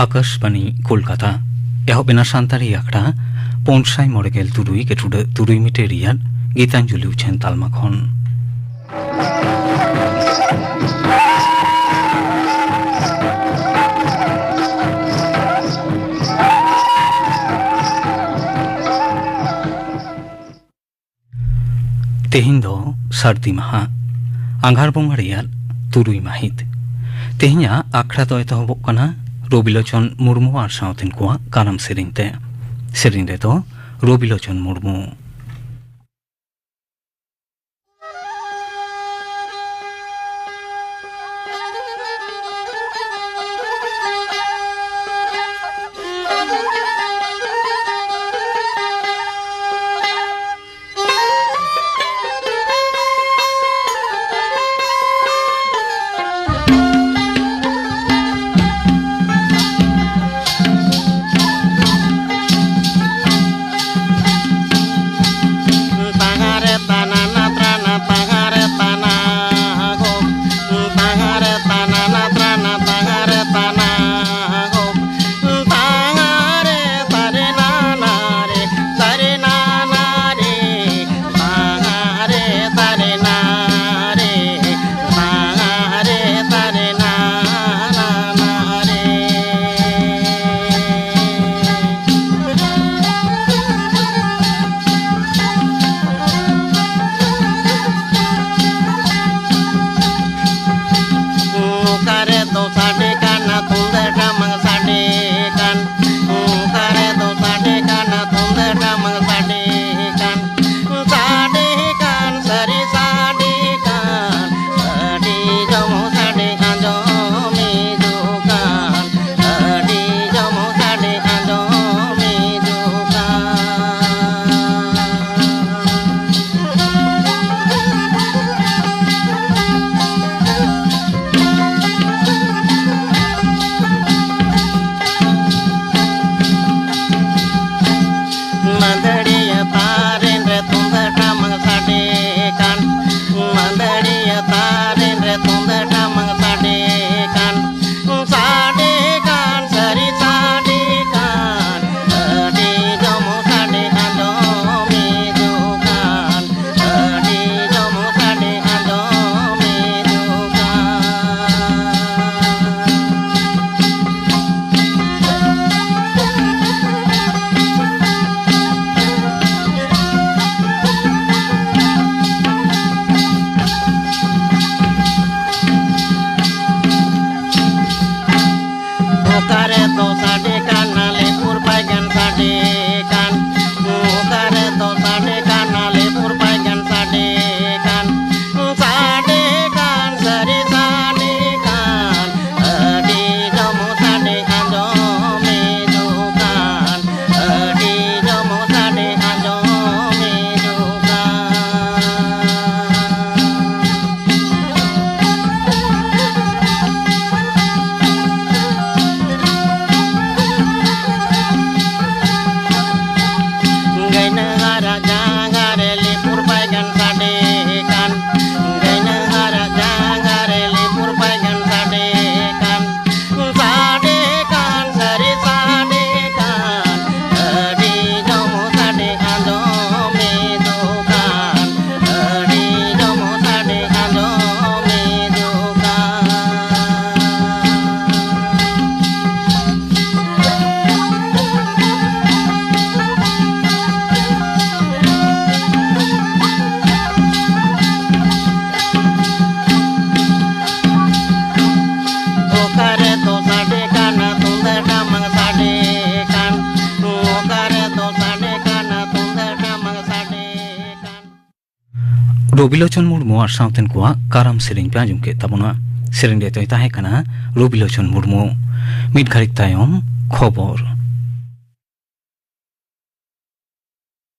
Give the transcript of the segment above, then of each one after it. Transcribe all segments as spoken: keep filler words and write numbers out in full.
ᱟᱠᱟᱥᱵᱟᱱᱤ ᱠᱳᱞᱠᱟᱛᱟ᱾ ᱮᱦᱚᱵ ᱮᱱᱟ ᱥᱟᱱᱛᱟᱲᱤ ᱟᱠᱷᱲᱟ ᱯᱩᱱ ᱥᱟᱭ ᱢᱚᱬᱮ ᱜᱮᱞ ᱛᱩᱨᱩᱭ ᱜᱮᱴᱩᱰᱟᱹ ᱛᱩᱨᱩᱭ ᱢᱤᱴᱟᱨ ᱨᱮᱭᱟᱜ ᱜᱤᱛᱟᱧᱡᱚᱞᱤ ᱩᱪᱷᱟᱹᱱ ᱛᱟᱞᱢᱟ ᱠᱷᱚᱱ᱾ ᱛᱮᱦᱮᱧ ᱫᱚ ᱥᱟᱹᱨᱫᱤ ᱢᱟᱦᱟ, ᱟᱸᱜᱷᱟᱲ ᱵᱚᱸᱜᱟ ᱨᱮᱭᱟᱜ ᱛᱩᱨᱩᱭ ᱢᱟᱹᱦᱤᱛ᱾ ᱛᱮᱦᱮᱧᱟᱜ ᱟᱠᱷᱲᱟ ᱫᱚ ᱮᱛᱚᱦᱚᱵᱚᱜ ᱠᱟᱱᱟ ᱨᱚᱵᱤᱞᱳᱪᱚᱱ ᱢᱩᱨᱢᱩ ᱟᱨ ᱥᱟᱶᱛᱮᱱ ᱠᱚᱣᱟᱜ ᱠᱟᱨᱟᱢ ᱥᱮᱨᱮᱧ ᱛᱮ᱾ ᱥᱮᱨᱮᱧ ᱨᱮᱫᱚ ᱨᱚᱵᱤᱞᱳᱪᱚᱱ ᱢᱩᱨᱢᱩ᱾ ᱚᱠᱟᱨᱮ ᱫᱚ ᱥᱟᱰᱮ ᱠᱟᱱ ᱟᱞᱮ ᱯᱩᱨᱵᱟᱭ ᱜᱟᱱ ᱥᱟᱰᱮ ᱠᱟᱱ, ᱚᱠᱟᱨᱮ ᱫᱚ ᱥᱟᱰᱮ ᱠᱟᱱ ᱟᱞᱮ ᱯᱩᱨᱵᱟᱭ ᱜᱟᱱ ᱥᱟᱰᱮ ᱠᱟᱱ, ᱥᱟᱰᱮ ᱠᱟᱱ ᱥᱟᱹᱨᱤ ᱥᱟᱰᱮ ᱠᱟᱱ, ᱟᱹᱰᱤ ᱡᱚᱢᱚ ᱥᱟᱰᱮ ᱟᱸᱡᱚᱢ ᱦᱤᱡᱩᱜ ᱠᱟᱱ, ᱟᱹᱰᱤ ᱡᱚᱢᱚ ᱥᱟᱰᱮ ᱟᱸᱡᱚᱢ ᱦᱤᱡᱩᱜ ᱠᱟᱱ᱾ ᱜᱟᱹᱭᱱᱟᱹ ᱦᱟᱨᱟ ᱡᱟᱸᱜᱟ ᱨᱮ ᱞᱤᱯᱩᱨ ᱵᱟᱭᱜᱟᱱ ᱥᱟᱰᱮ ᱠᱟᱱ, ᱜᱟᱹᱭᱱᱟᱹ ᱦᱟᱨᱟ ᱡᱟᱸᱜᱟ ᱨᱮ ᱞᱤᱯᱩᱨ ᱵᱟᱭᱜᱟᱱ ᱥᱟᱰᱮ ᱠᱟᱱ, ᱥᱟᱰᱮ ᱠᱟᱱ, ᱥᱟᱹᱨᱤ ᱥᱟᱰᱮ ᱠᱟᱱ, ᱟᱹᱰᱤ ᱡᱚᱢᱚ ᱥᱟᱰᱮ ᱟᱸᱡᱚᱢ ᱦᱤᱡᱩᱜ ᱠᱟᱱ, ᱟᱹᱰᱤ ᱡᱚᱢᱚ ᱥᱟᱰᱮ ᱟᱸᱡᱚᱢ ᱦᱤᱡᱩᱜ ᱠᱟᱱ᱾ ᱚᱠᱟᱨᱮ ᱫᱚ ᱥᱟᱰᱮ ᱠᱟᱱᱟ ᱛᱩᱢᱫᱟᱜ ᱴᱟᱢᱟᱠ ᱥᱟᱰᱮ ᱠᱟᱱ, ᱚᱠᱟᱨᱮ ᱫᱚ ᱥᱟᱰᱮ ᱠᱟᱱᱟ ᱛᱩᱢᱫᱟᱜ ᱴᱟᱢᱟᱠ ᱥᱟᱰᱮ ᱠᱟᱱ᱾ ᱨᱚᱵᱤᱞᱳᱪᱚᱱ ᱢᱩᱨᱢᱩ ᱟᱨ ᱥᱟᱶᱛᱮᱱ ᱠᱚᱣᱟᱜ ᱠᱟᱨᱟᱢ ᱥᱮᱨᱮᱧ ᱯᱮ ᱟᱸᱡᱚᱢ ᱠᱮᱫ ᱛᱟᱵᱚᱱᱟ᱾ ᱥᱮᱨᱮᱧ ᱨᱮ ᱫᱚᱭ ᱛᱟᱦᱮᱸ ᱠᱟᱱᱟ ᱨᱚᱵᱤᱞᱳᱪᱚᱱ ᱢᱩᱨᱢᱩ᱾ ᱢᱤᱫ ᱜᱷᱟᱹᱲᱤᱡ ᱛᱟᱭᱚᱢ ᱠᱷᱚᱵᱚᱨ᱾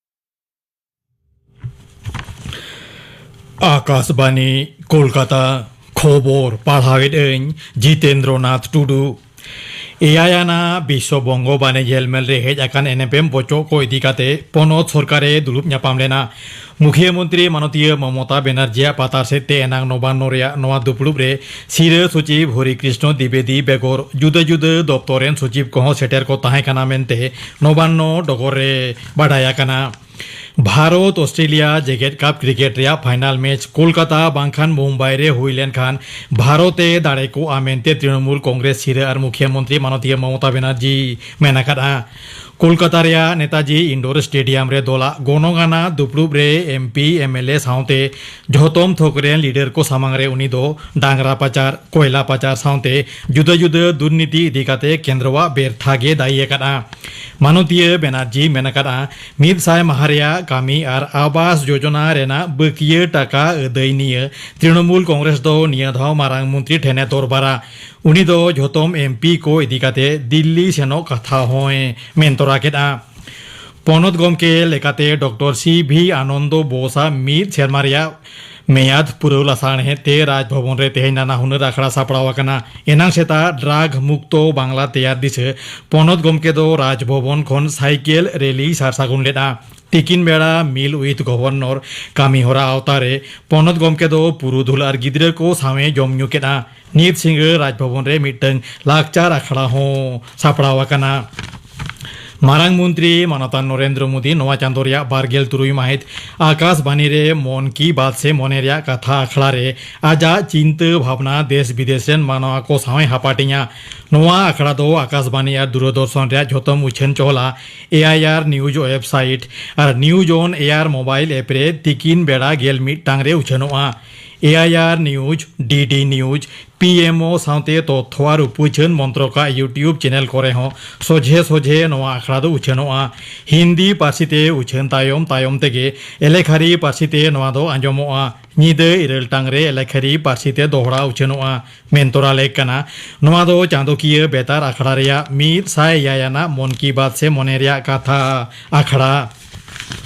ᱟᱠᱟᱥᱵᱟᱱᱤ ᱠᱳᱞᱠᱟᱛᱟ, ᱠᱷᱚᱵᱚᱨ ᱯᱟᱲᱦᱟᱣᱮᱫ ᱟᱹᱧ ᱡᱤᱛᱮᱱᱫᱨᱚ ᱱᱟᱛᱷ ᱴᱩᱰᱩ᱾ ᱮᱭᱟᱭ ᱟᱱᱟᱜ ᱵᱤᱥᱥᱚ ᱵᱚᱝᱜᱚ ᱵᱟᱱᱤᱡᱽ ᱦᱮᱞᱢᱮᱞ ᱨᱮ ᱦᱮᱡ ᱟᱠᱟᱱ ᱮᱱᱮᱯᱮᱢ ᱵᱚᱪᱚᱜ ᱠᱚ ᱤᱫᱤ ᱠᱟᱛᱮ ᱯᱚᱱᱚᱛ ᱥᱚᱨᱠᱟᱨ ᱮ ᱫᱩᱲᱩᱵ ᱧᱟᱯᱟᱢ ᱞᱮᱱᱟ᱾ ᱢᱩᱠᱷᱭᱟᱹ ᱢᱚᱱᱛᱨᱤ ᱢᱟᱱᱚᱛᱤᱭᱟᱹ ᱢᱚᱢᱚᱛᱟ ᱵᱮᱱᱟᱨᱡᱤᱭᱟᱜ ᱯᱟᱛᱟᱨ ᱥᱮᱫ ᱛᱮ ᱮᱱᱟᱝ ᱱᱚᱵᱟᱱᱱᱚ ᱨᱮᱭᱟᱜ ᱱᱚᱣᱟ ᱫᱩᱯᱲᱩᱵ ᱨᱮ ᱥᱤᱨᱟᱹ ᱥᱚᱪᱤᱵᱽ ᱦᱚᱨᱤ ᱠᱨᱤᱥᱱᱚ ᱫᱤᱵᱮᱫᱤ ᱵᱮᱜᱚᱨ ᱡᱩᱫᱟᱹ ᱡᱩᱫᱟᱹ ᱫᱚᱯᱛᱚᱨ ᱨᱮᱱ ᱥᱚᱪᱤᱵᱽ ᱠᱚᱦᱚᱸ ᱥᱮᱴᱮᱨ ᱠᱚ ᱛᱟᱦᱮᱸ ᱠᱟᱱᱟ ᱢᱮᱱᱛᱮ ᱱᱚᱵᱟᱱᱱᱚ ᱰᱚᱜᱚᱨ ᱨᱮ ᱵᱟᱰᱟᱭ ᱟᱠᱟᱱᱟ᱾ ᱵᱷᱟᱨᱚᱛ ᱚᱥᱴᱨᱮᱞᱤᱭᱟ ᱡᱮᱜᱮᱛ ᱠᱟᱯ ᱠᱨᱤᱠᱮᱴ ᱨᱮᱭᱟᱜ ᱯᱷᱟᱭᱱᱟᱞ ᱢᱮᱪ ᱠᱳᱞᱠᱟᱛᱟ ᱵᱟᱝᱠᱷᱟᱱ ᱢᱩᱢᱵᱟᱭ ᱨᱮ ᱦᱩᱭ ᱞᱮᱱᱠᱷᱟᱱ ᱵᱷᱟᱨᱚᱛ ᱮ ᱫᱟᱲᱮ ᱠᱚᱜᱼᱟ ᱢᱮᱱᱛᱮ ᱛᱨᱤᱱᱚᱢᱩᱞ ᱠᱚᱝᱜᱨᱮᱥ ᱥᱤᱨᱟᱹ ᱟᱨ ᱢᱩᱠᱷᱭᱟᱹ ᱢᱚᱱᱛᱨᱤ ᱢᱟᱱᱚᱛᱤᱭᱟᱹ ᱢᱚᱢᱚᱛᱟ ᱵᱮᱱᱟᱨᱡᱤ ᱢᱮᱱ ᱟᱠᱟᱫᱼᱟ᱾ ᱠᱳᱞᱠᱟᱛᱟ ᱨᱮᱭᱟᱜ ᱱᱮᱛᱟᱡᱤ ᱤᱱᱰᱳᱨ ᱥᱴᱮᱰᱤᱭᱟᱢ ᱨᱮ ᱫᱚᱞᱟᱜ ᱜᱚᱱᱚᱝ ᱟᱱᱟᱜ ᱫᱩᱯᱲᱩᱵ ᱨᱮ M P, M L A ᱥᱟᱶᱛᱮ ᱡᱷᱚᱛᱚᱢ ᱛᱷᱚᱠ ᱨᱮᱱ ᱞᱤᱰᱟᱨ ᱠᱚ ᱥᱟᱢᱟᱝ ᱨᱮ ᱩᱱᱤ ᱫᱚ ᱰᱟᱝᱨᱟ ᱯᱟᱪᱟᱨ, ᱠᱚᱭᱞᱟ ᱯᱟᱪᱟᱨ ᱥᱟᱶᱛᱮ ᱡᱩᱫᱟᱹ ᱡᱩᱫᱟᱹ ᱫᱩᱨᱱᱤᱛᱤ ᱤᱫᱤ ᱠᱟᱛᱮ ᱠᱮᱱᱫᱨᱚᱣᱟᱜ ᱵᱮᱨᱛᱷᱟ ᱜᱮ ᱫᱟᱭᱤ ᱟᱠᱟᱫᱼᱟ᱾ ᱢᱟᱱᱚᱛᱤᱭᱟᱹ ᱵᱮᱱᱟᱨᱡᱤ ᱢᱮᱱ ᱟᱠᱟᱫᱼᱟ, ᱢᱤᱫ ᱥᱟᱭ ᱢᱟᱦᱟ ᱨᱮᱭᱟᱜ ᱠᱟᱹᱢᱤ ᱟᱨ ᱟᱵᱟᱥ ᱡᱳᱡᱚᱱᱟ ᱨᱮᱱᱟᱜ ᱵᱟᱹᱠᱤᱭᱟᱹ ᱴᱟᱠᱟ ᱟᱹᱫᱟᱹᱭ ᱱᱤᱭᱟᱹ ᱛᱨᱤᱱᱚᱢᱩᱞ ᱠᱚᱝᱜᱨᱮᱥ ᱫᱚ ᱱᱤᱭᱟᱹ ᱫᱷᱟᱣ ᱢᱟᱨᱟᱝ ᱢᱚᱱᱛᱨᱤ ᱴᱷᱮᱱᱮ ᱫᱚᱨᱵᱟᱨᱟ᱾ ᱩᱱᱤ ᱫᱚ ᱡᱷᱚᱛᱚᱢ ᱮᱢ ᱯᱤ ᱠᱚ ᱤᱫᱤ ᱠᱟᱛᱮ ᱫᱤᱞᱞᱤ ᱥᱮᱱᱚᱜ ᱠᱟᱛᱷᱟ ᱦᱚᱸᱭ ᱢᱮᱱ ᱛᱚᱨᱟ ᱠᱮᱫᱼᱟ᱾ ᱯᱚᱱᱚᱛ ᱜᱚᱢᱠᱮ ᱞᱮᱠᱟᱛᱮ ᱰᱚᱠᱴᱚᱨ ᱥᱤ ᱵᱷᱤ ᱟᱱᱚᱱᱫᱚ ᱵᱳᱥᱟᱜ ᱢᱤᱫ ᱥᱮᱨᱢᱟ ᱨᱮᱭᱟᱜ ᱢᱮᱭᱟᱫ ᱯᱩᱨᱟᱹᱣ ᱞᱟᱥᱟᱲᱦᱮᱫ ᱛᱮ ᱨᱟᱡᱽ ᱵᱷᱚᱵᱚᱱ ᱨᱮ ᱛᱮᱦᱮᱧ ᱱᱟᱱᱟ ᱦᱩᱱᱟᱹᱨ ᱟᱠᱷᱲᱟ ᱥᱟᱯᱲᱟᱣ ᱟᱠᱟᱱᱟ᱾ ᱮᱱᱟᱝ ᱥᱮᱛᱟᱜ ᱰᱨᱟᱜᱽ ᱢᱩᱠᱛᱚ ᱵᱟᱝᱞᱟ ᱛᱮᱭᱟᱨ ᱫᱤᱥᱟᱹ ᱯᱚᱱᱚᱛ ᱜᱚᱢᱠᱮ ᱫᱚ ᱨᱟᱡᱽ ᱵᱷᱚᱵᱚᱱ ᱠᱷᱚᱱ ᱥᱟᱭᱠᱮᱞ ᱨᱮᱞᱤ ᱥᱟᱨ ᱥᱟᱹᱜᱩᱱ ᱞᱮᱫᱼᱟ᱾ ᱛᱤᱠᱤᱱ ᱵᱮᱲᱟ ᱢᱤᱞ ᱩᱭᱤᱛᱷ ᱜᱚᱵᱷᱚᱨᱱᱚᱨ ᱠᱟᱹᱢᱤ ᱦᱚᱨᱟ ᱟᱣᱛᱟ ᱨᱮ ᱯᱚᱱᱚᱛ ᱜᱚᱢᱠᱮ ᱫᱚ ᱯᱩᱨᱩᱫᱷᱩᱞ ᱟᱨ ᱜᱤᱫᱽᱨᱟᱹ ᱠᱚ ᱥᱟᱶᱮ ᱡᱚᱢ ᱧᱩ ᱠᱮᱫᱼᱟ᱾ ᱱᱤᱛ ᱥᱤᱸᱜᱟᱹᱲ ᱨᱟᱡᱽ ᱵᱷᱚᱵᱚᱱ ᱨᱮ ᱢᱤᱫᱴᱟᱝ ᱞᱟᱠᱪᱟᱨ ᱟᱠᱷᱲᱟ ᱦᱚᱸ ᱥᱟᱯᱲᱟᱣ ᱟᱠᱟᱱᱟ᱾ ᱢᱟᱨᱟᱝ ᱢᱚᱱᱛᱨᱤ ᱢᱟᱱᱚᱛᱟᱱ ᱱᱚᱨᱮᱱᱫᱨᱚ ᱢᱳᱫᱤ ᱱᱚᱣᱟ ᱪᱟᱸᱫᱚ ᱨᱮᱭᱟᱜ ᱵᱟᱨ ᱜᱮᱞ ᱛᱩᱨᱩᱭ ᱢᱟᱹᱦᱤᱛ ᱟᱠᱟᱥᱵᱟᱱᱤ ᱨᱮ ᱢᱚᱱ ᱠᱤ ᱵᱟᱛ ᱥᱮ ᱢᱚᱱᱮ ᱨᱮᱭᱟᱜ ᱠᱟᱛᱷᱟ ᱟᱠᱷᱲᱟ ᱨᱮ ᱟᱡᱟᱜ ᱪᱤᱱᱛᱟᱹ ᱵᱷᱟᱵᱽᱱᱟ ᱫᱮᱥ ᱵᱤᱫᱮᱥ ᱨᱮᱱ ᱢᱟᱱᱣᱟ ᱠᱚ ᱥᱟᱶ ᱮ ᱦᱟᱯᱟᱴᱤᱧᱟ᱾ ᱱᱚᱣᱟ ᱟᱠᱷᱲᱟ ᱫᱚ ᱟᱠᱟᱥᱵᱟᱱᱤ ᱟᱨ ᱫᱩᱨᱚᱫᱚᱨᱥᱚᱱ ᱨᱮᱭᱟᱜ ᱡᱷᱚᱛᱚᱢ ᱩᱪᱷᱟᱹᱱ ᱪᱚᱦᱞᱟ, ᱮ ᱟᱭ ᱟᱨ ᱱᱤᱭᱩᱡᱽ ᱣᱮᱵᱥᱟᱭᱤᱴ ᱟᱨ ᱱᱤᱭᱩᱡᱽ ᱚᱱ ᱮ ᱟᱨ ᱢᱳᱵᱟᱭᱤᱞ ᱮᱯ ᱨᱮ ᱛᱤᱠᱤᱱ ᱵᱮᱲᱟ ᱜᱮᱞ ᱢᱤᱫ ᱴᱟᱝ ᱨᱮ ᱩᱪᱷᱟᱹᱱᱚᱜᱼᱟ᱾ ᱮ ᱟᱭ ᱟᱨ ᱱᱤᱭᱩᱡᱽ, ᱰᱤ ᱰᱤ ᱱᱤᱭᱩᱡᱽ, ᱯᱤ ᱮᱢ ᱳ ᱥᱟᱶᱛᱮ ᱛᱚᱛᱛᱷᱚ ᱟᱨ ᱩᱯᱩᱪᱷᱟᱹᱱ ᱢᱚᱱᱛᱨᱚᱠᱟᱜ YouTube ᱪᱮᱱᱮᱞ ᱠᱚᱨᱮ ᱦᱚᱸ ᱥᱚᱡᱷᱮ ᱥᱚᱡᱷᱮ ᱱᱚᱣᱟ ᱟᱠᱷᱲᱟ ᱫᱚ ᱩᱪᱷᱟᱹᱱᱚᱜᱼᱟ᱾ ᱦᱤᱱᱫᱤ ᱯᱟᱹᱨᱥᱤ ᱛᱮ ᱩᱪᱷᱟᱹᱱ ᱛᱟᱭᱚᱢ ᱛᱟᱭᱚᱢ ᱛᱮᱜᱮ ᱮᱞᱮᱠᱷᱟᱨᱤ ᱯᱟᱹᱨᱥᱤ ᱛᱮ ᱱᱚᱣᱟ ᱫᱚ ᱟᱸᱡᱚᱢᱚᱜᱼᱟ᱾ ᱧᱤᱫᱟᱹ ᱤᱨᱟᱹᱞ ᱴᱟᱝ ᱨᱮ ᱮᱞᱮᱠᱷᱟᱨᱤ ᱯᱟᱹᱨᱥᱤ ᱛᱮ ᱫᱚᱦᱲᱟ ᱩᱪᱷᱟᱹᱱᱚᱜᱼᱟ᱾ ᱢᱮᱱ ᱛᱚᱨᱟ ᱞᱮᱠ ᱠᱟᱱᱟ, ᱱᱚᱣᱟ ᱫᱚ ᱪᱟᱸᱫᱚᱠᱤᱭᱟᱹ ᱵᱮᱛᱟᱨ ᱟᱠᱷᱲᱟ ᱨᱮᱭᱟᱜ ᱢᱤᱫ ᱥᱟᱭ ᱮᱭᱟᱭ ᱟᱱᱟᱜ ᱢᱚᱱ ᱠᱤ ᱵᱟᱛ ᱥᱮ ᱢᱚᱱᱮ ᱨᱮᱭᱟᱜ ᱠᱟᱛᱷᱟ ᱟᱠᱷᱲᱟ᱾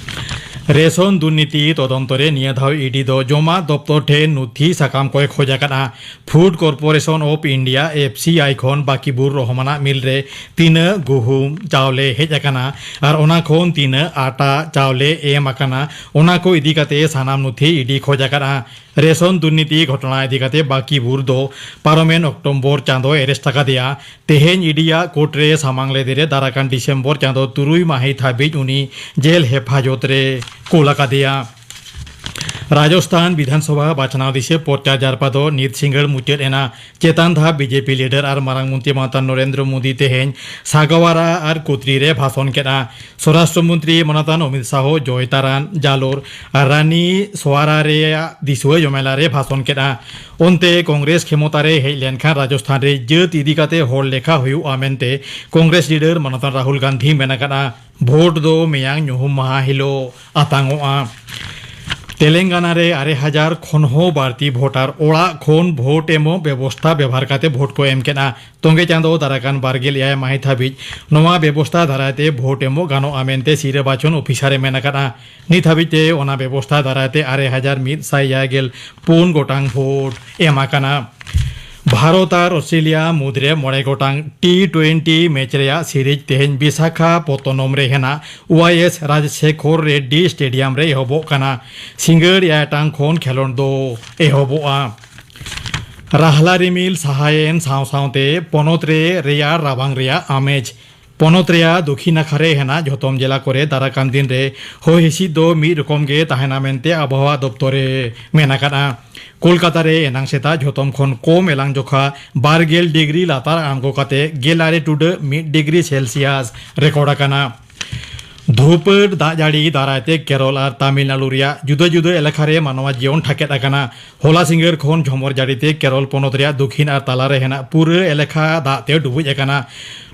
ᱨᱮᱥᱚᱱ ᱫᱩᱨᱱᱤᱛᱤ ᱛᱚᱫᱚᱱᱛᱚ ᱨᱮ ᱱᱤᱭᱟᱹ ᱫᱷᱟᱣ ᱤ ᱰᱤ ᱫᱚ ᱡᱚᱢᱟᱜ ᱫᱚᱯᱛᱚᱨ ᱴᱷᱮᱱ ᱱᱩᱛᱷᱤ ᱥᱟᱠᱟᱢ ᱠᱚᱭ ᱠᱷᱚᱡ ᱟᱠᱟᱫᱼᱟ᱾ Food Corporation of India, F C I, ᱠᱷᱚᱱ ᱵᱟᱠᱤᱵᱩᱨ ᱨᱚᱦᱢᱟᱱᱟᱜ ᱢᱤᱞ ᱨᱮ ᱛᱤᱱᱟᱹᱜ ᱜᱩᱦᱩᱢ ᱪᱟᱣᱞᱮ ᱦᱮᱡ ᱟᱠᱟᱱᱟ ᱟᱨ ᱚᱱᱟ ᱠᱷᱚᱱ ᱛᱤᱱᱟᱹᱜ ᱟᱴᱟ ᱪᱟᱣᱞᱮ ᱮᱢ ᱟᱠᱟᱱᱟ, ᱚᱱᱟ ᱠᱚ ᱤᱫᱤ ᱠᱟᱛᱮ ᱥᱟᱱᱟᱢ ᱱᱩᱛᱷᱤ ᱤ ᱰᱤ ᱠᱷᱚᱡ ᱟᱠᱟᱫᱼᱟ᱾ ᱨᱮᱥᱚᱱ ᱫᱩᱨᱱᱤᱛᱤ ᱜᱷᱚᱴᱚᱱᱟ ᱤᱫᱤ ᱠᱟᱛᱮ ᱵᱟᱠᱤᱵᱩᱨ ᱫᱚ ᱯᱟᱨᱚᱢᱮᱱ ᱚᱠᱴᱳᱵᱚᱨ ᱪᱟᱸᱫᱚ ᱮᱨᱮᱥᱴ ᱟᱠᱟᱫᱮᱭᱟ᱾ ᱛᱮᱦᱮᱧ ᱤ ᱰᱤᱭᱟᱜ ᱠᱳᱨᱴ ᱨᱮ ᱥᱟᱢᱟᱝ ᱞᱮᱫᱮ ᱨᱮ ᱫᱟᱨᱟᱠᱟᱱ ᱰᱤᱥᱮᱢᱵᱚᱨ ᱪᱟᱸᱫᱚ ᱛᱩᱨᱩᱭ ᱢᱟᱹᱦᱤᱛ ᱦᱟᱹᱵᱤᱡ ᱩᱱᱤ ᱡᱮᱞ ᱦᱮᱯᱷᱟᱡᱚᱛ ᱨᱮ ᱠᱩᱞ ᱟᱠᱟᱫᱮᱭᱟ᱾ ᱨᱟᱡᱚᱥᱛᱷᱟᱱ ᱵᱤᱫᱷᱟᱱ ᱥᱚᱵᱷᱟ ᱵᱟᱪᱷᱱᱟᱣ ᱫᱤᱥᱟᱹ ᱯᱨᱚᱪᱟᱨ ᱡᱟᱨᱯᱟ ᱫᱚ ᱱᱤᱛ ᱥᱤᱸᱜᱟᱹᱲ ᱢᱩᱪᱟᱹᱫ ᱮᱱᱟ᱾ ᱪᱮᱛᱟᱱ ᱫᱷᱟᱯ ᱵᱤᱡᱮᱯᱤ ᱞᱤᱰᱟᱨ ᱟᱨ ᱢᱟᱨᱟᱝ ᱢᱚᱱᱛᱨᱤ ᱢᱟᱱᱚᱛᱟᱱ ᱱᱚᱨᱮᱱᱫᱨᱚ ᱢᱳᱫᱤ ᱛᱮᱦᱮᱧ ᱥᱟᱜᱟᱣᱟᱨᱟ ᱟᱨ ᱠᱩᱛᱨᱤ ᱨᱮ ᱵᱷᱟᱥᱚᱱ ᱠᱮᱫᱼᱟ᱾ ᱥᱚᱨᱟᱥᱴᱨᱚ ᱢᱚᱱᱛᱨᱤ ᱢᱟᱱᱚᱛᱟᱱ ᱚᱢᱤᱛ ᱥᱟᱦᱚ ᱡᱚᱭᱛᱟᱨᱟᱱ, ᱡᱟᱞᱳᱨ ᱟᱨ ᱨᱟᱱᱤ ᱥᱚᱣᱟᱨᱟ ᱨᱮᱭᱟᱜ ᱫᱤᱥᱩᱣᱟᱹ ᱡᱚᱢᱮᱞᱟ ᱨᱮ ᱵᱷᱟᱥᱚᱱ ᱠᱮᱫᱼᱟ᱾ ᱚᱱᱛᱮ ᱠᱚᱝᱜᱨᱮᱥ ᱠᱷᱮᱢᱚᱛᱟ ᱨᱮ ᱦᱮᱡ ᱞᱮᱱᱠᱷᱟᱱ ᱨᱟᱡᱚᱥᱛᱷᱟᱱ ᱨᱮ ᱡᱟᱹᱛ ᱤᱫᱤ ᱠᱟᱛᱮ ᱦᱚᱲ ᱞᱮᱠᱷᱟ ᱦᱩᱭᱩᱜᱼᱟ ᱢᱮᱱᱛᱮ ᱠᱚᱝᱜᱨᱮᱥ ᱞᱤᱰᱟᱨ ᱢᱟᱱᱚᱛᱟᱱ ᱨᱟᱦᱩᱞ ᱜᱟᱱᱫᱷᱤ ᱢᱮᱱ ᱟᱠᱟᱫᱼᱟ᱾ ᱵᱷᱳᱴ ᱫᱚ ᱢᱮᱭᱟᱝ ᱧᱩᱦᱩᱢ ᱢᱟᱦᱟ ᱦᱤᱞᱳᱜ ᱟᱛᱟᱝᱚᱜᱼᱟ᱾ ᱛᱮᱞᱮᱝᱜᱟᱱᱟ ᱨᱮ ᱟᱨᱮ ᱦᱟᱡᱟᱨ ᱠᱷᱚᱱ ᱦᱚᱸ ᱵᱟᱹᱲᱛᱤ ᱵᱷᱳᱴᱟᱨ ᱚᱲᱟᱜ ᱠᱷᱚᱱ ᱵᱷᱳᱴ ᱮᱢᱚᱜ ᱵᱮᱵᱚᱥᱛᱷᱟ ᱵᱮᱵᱷᱟᱨ ᱠᱟᱛᱮ ᱵᱷᱳᱴ ᱠᱚ ᱮᱢ ᱠᱮᱫᱼᱟ᱾ ᱛᱚᱸᱜᱮ ᱪᱟᱸᱫᱚ ᱫᱟᱨᱟᱭ ᱠᱟᱱ ᱵᱟᱨᱜᱮᱞ ᱮᱭᱟᱭ ᱢᱟᱹᱦᱤᱛ ᱦᱟᱹᱵᱤᱡ ᱱᱚᱣᱟ ᱵᱮᱵᱚᱥᱛᱷᱟ ᱫᱟᱨᱟᱭ ᱛᱮ ᱵᱷᱳᱴ ᱮᱢᱚᱜ ᱜᱟᱱᱚᱜᱼᱟ ᱢᱮᱱᱛᱮ ᱥᱤᱨᱟᱹ ᱵᱟᱪᱷᱚᱱ ᱚᱯᱷᱤᱥᱟᱨ ᱮ ᱢᱮᱱ ᱟᱠᱟᱫᱼᱟ᱾ ᱱᱤᱛ ᱦᱟᱹᱵᱤᱡ ᱛᱮ ᱚᱱᱟ ᱵᱮᱵᱚᱥᱛᱷᱟ ᱫᱟᱨᱟᱭ ᱛᱮ ᱟᱨᱮ ᱦᱟᱡᱟᱨ ᱢᱤᱫ ᱥᱟᱭ ᱮᱭᱟᱭ ᱜᱮᱞ ᱯᱩᱱ ᱜᱚᱴᱟᱝ ᱵᱷᱳᱴ ᱮᱢ ᱟᱠᱟᱱᱟ᱾ ᱵᱷᱟᱨᱚᱛ ᱟᱨ ᱚᱥᱴᱨᱮᱞᱤᱭᱟ ᱢᱩᱫᱽᱨᱮ ᱢᱚᱬᱮ ᱜᱚᱴᱟᱝ ᱴᱤ ᱴᱩᱭᱮᱱᱴᱤ ᱢᱮᱪ ᱨᱮᱭᱟᱜ ᱥᱤᱨᱤᱡᱽ ᱛᱮᱦᱮᱧ ᱵᱤᱥᱟᱠᱷᱟᱯᱚᱛᱛᱚᱱᱚᱢ ᱨᱮ ᱦᱮᱱᱟᱜ ᱳᱣᱟᱭ ᱮᱥ ᱨᱟᱡᱽᱥᱮᱠᱷᱚᱨ ᱨᱮᱰᱰᱤ ᱥᱴᱮᱰᱤᱭᱟᱢ ᱨᱮ ᱮᱦᱚᱵᱚᱜ ᱠᱟᱱᱟ᱾ ᱥᱤᱸᱜᱟᱹᱲ ᱮᱭᱟᱭ ᱴᱟᱲᱟᱝ ᱠᱷᱚᱱ ᱠᱷᱮᱞᱚᱸᱰ ᱫᱚ ᱮᱦᱚᱵᱚᱜᱼᱟ᱾ ᱨᱟᱦᱞᱟ ᱨᱤᱢᱤᱞ ᱥᱟᱦᱟᱭᱮᱱ ᱥᱟᱶ ᱥᱟᱶᱛᱮ ᱯᱚᱱᱚᱛ ᱨᱮ ᱨᱮᱭᱟᱲ ᱨᱟᱵᱟᱝ ᱨᱮᱭᱟᱜ ᱟᱢᱮᱡᱽ᱾ ᱯᱚᱱᱚᱛ ᱨᱮᱭᱟᱜ ᱫᱚᱠᱷᱤᱱ ᱱᱟᱠᱷᱟ ᱨᱮ ᱦᱮᱱᱟᱜ ᱡᱷᱚᱛᱚᱢ ᱡᱮᱞᱟ ᱠᱚᱨᱮ ᱫᱟᱨᱟᱠᱟᱱ ᱫᱤᱱ ᱨᱮ ᱦᱚᱭ ᱦᱤᱸᱥᱤᱫ ᱫᱚ ᱢᱤᱫ ᱨᱚᱠᱚᱢ ᱜᱮ ᱛᱟᱦᱮᱱᱟ ᱢᱮᱱᱛᱮ ᱟᱵᱚᱦᱟᱣᱟ ᱫᱚᱯᱛᱚᱨ ᱮ ᱢᱮᱱ ᱟᱠᱟᱫᱼᱟ᱾ ᱠᱳᱞᱠᱟᱛᱟ ᱨᱮ ᱮᱱᱟᱝ ᱥᱮᱛᱟᱜ ᱡᱷᱚᱛᱚᱢ ᱠᱷᱚᱱ ᱠᱚᱢ ᱮᱞᱟᱝ ᱡᱚᱠᱷᱟ ᱵᱟᱨ ᱜᱮᱞ ᱰᱤᱜᱽᱨᱤ ᱞᱟᱛᱟᱨ ᱟᱬᱜᱚ ᱠᱟᱛᱮ ᱜᱮᱞ ᱟᱨᱮ ᱴᱩᱰᱟᱹᱜ ᱢᱤᱫ ᱰᱤᱜᱽᱨᱤ ᱥᱮᱞᱥᱤᱭᱟᱥ ᱨᱮᱠᱚᱨᱰ ᱟᱠᱟᱱᱟ᱾ ᱫᱷᱩᱯᱟᱹᱲ ᱫᱟᱜ ᱡᱟᱹᱲᱤ ᱫᱟᱨᱟᱭ ᱛᱮ ᱠᱮᱨᱚᱞ ᱟᱨ ᱛᱟᱢᱤᱞᱱᱟᱲᱩ ᱨᱮᱭᱟᱜ ᱡᱩᱫᱟᱹ ᱡᱩᱫᱟᱹ ᱮᱞᱟᱠᱟ ᱨᱮ ᱢᱟᱱᱣᱟ ᱡᱤᱭᱚᱱ ᱴᱷᱟᱠᱮᱫ ᱟᱠᱟᱱᱟ᱾ ᱦᱚᱞᱟ ᱥᱤᱸᱜᱟᱹᱲ ᱠᱷᱚᱱ ᱡᱷᱚᱢᱚᱨ ᱡᱟᱹᱲᱤ ᱛᱮ ᱠᱮᱨᱚᱞ ᱯᱚᱱᱚᱛ ᱨᱮᱭᱟᱜ ᱫᱚᱠᱷᱤᱱ ᱟᱨ ᱛᱟᱞᱟ ᱨᱮ ᱦᱮᱱᱟᱜ ᱯᱩᱨᱟᱹ ᱮᱞᱟᱠᱟ ᱫᱟᱜ ᱛᱮ ᱰᱩᱵᱩᱡ ᱟᱠᱟᱱᱟ᱾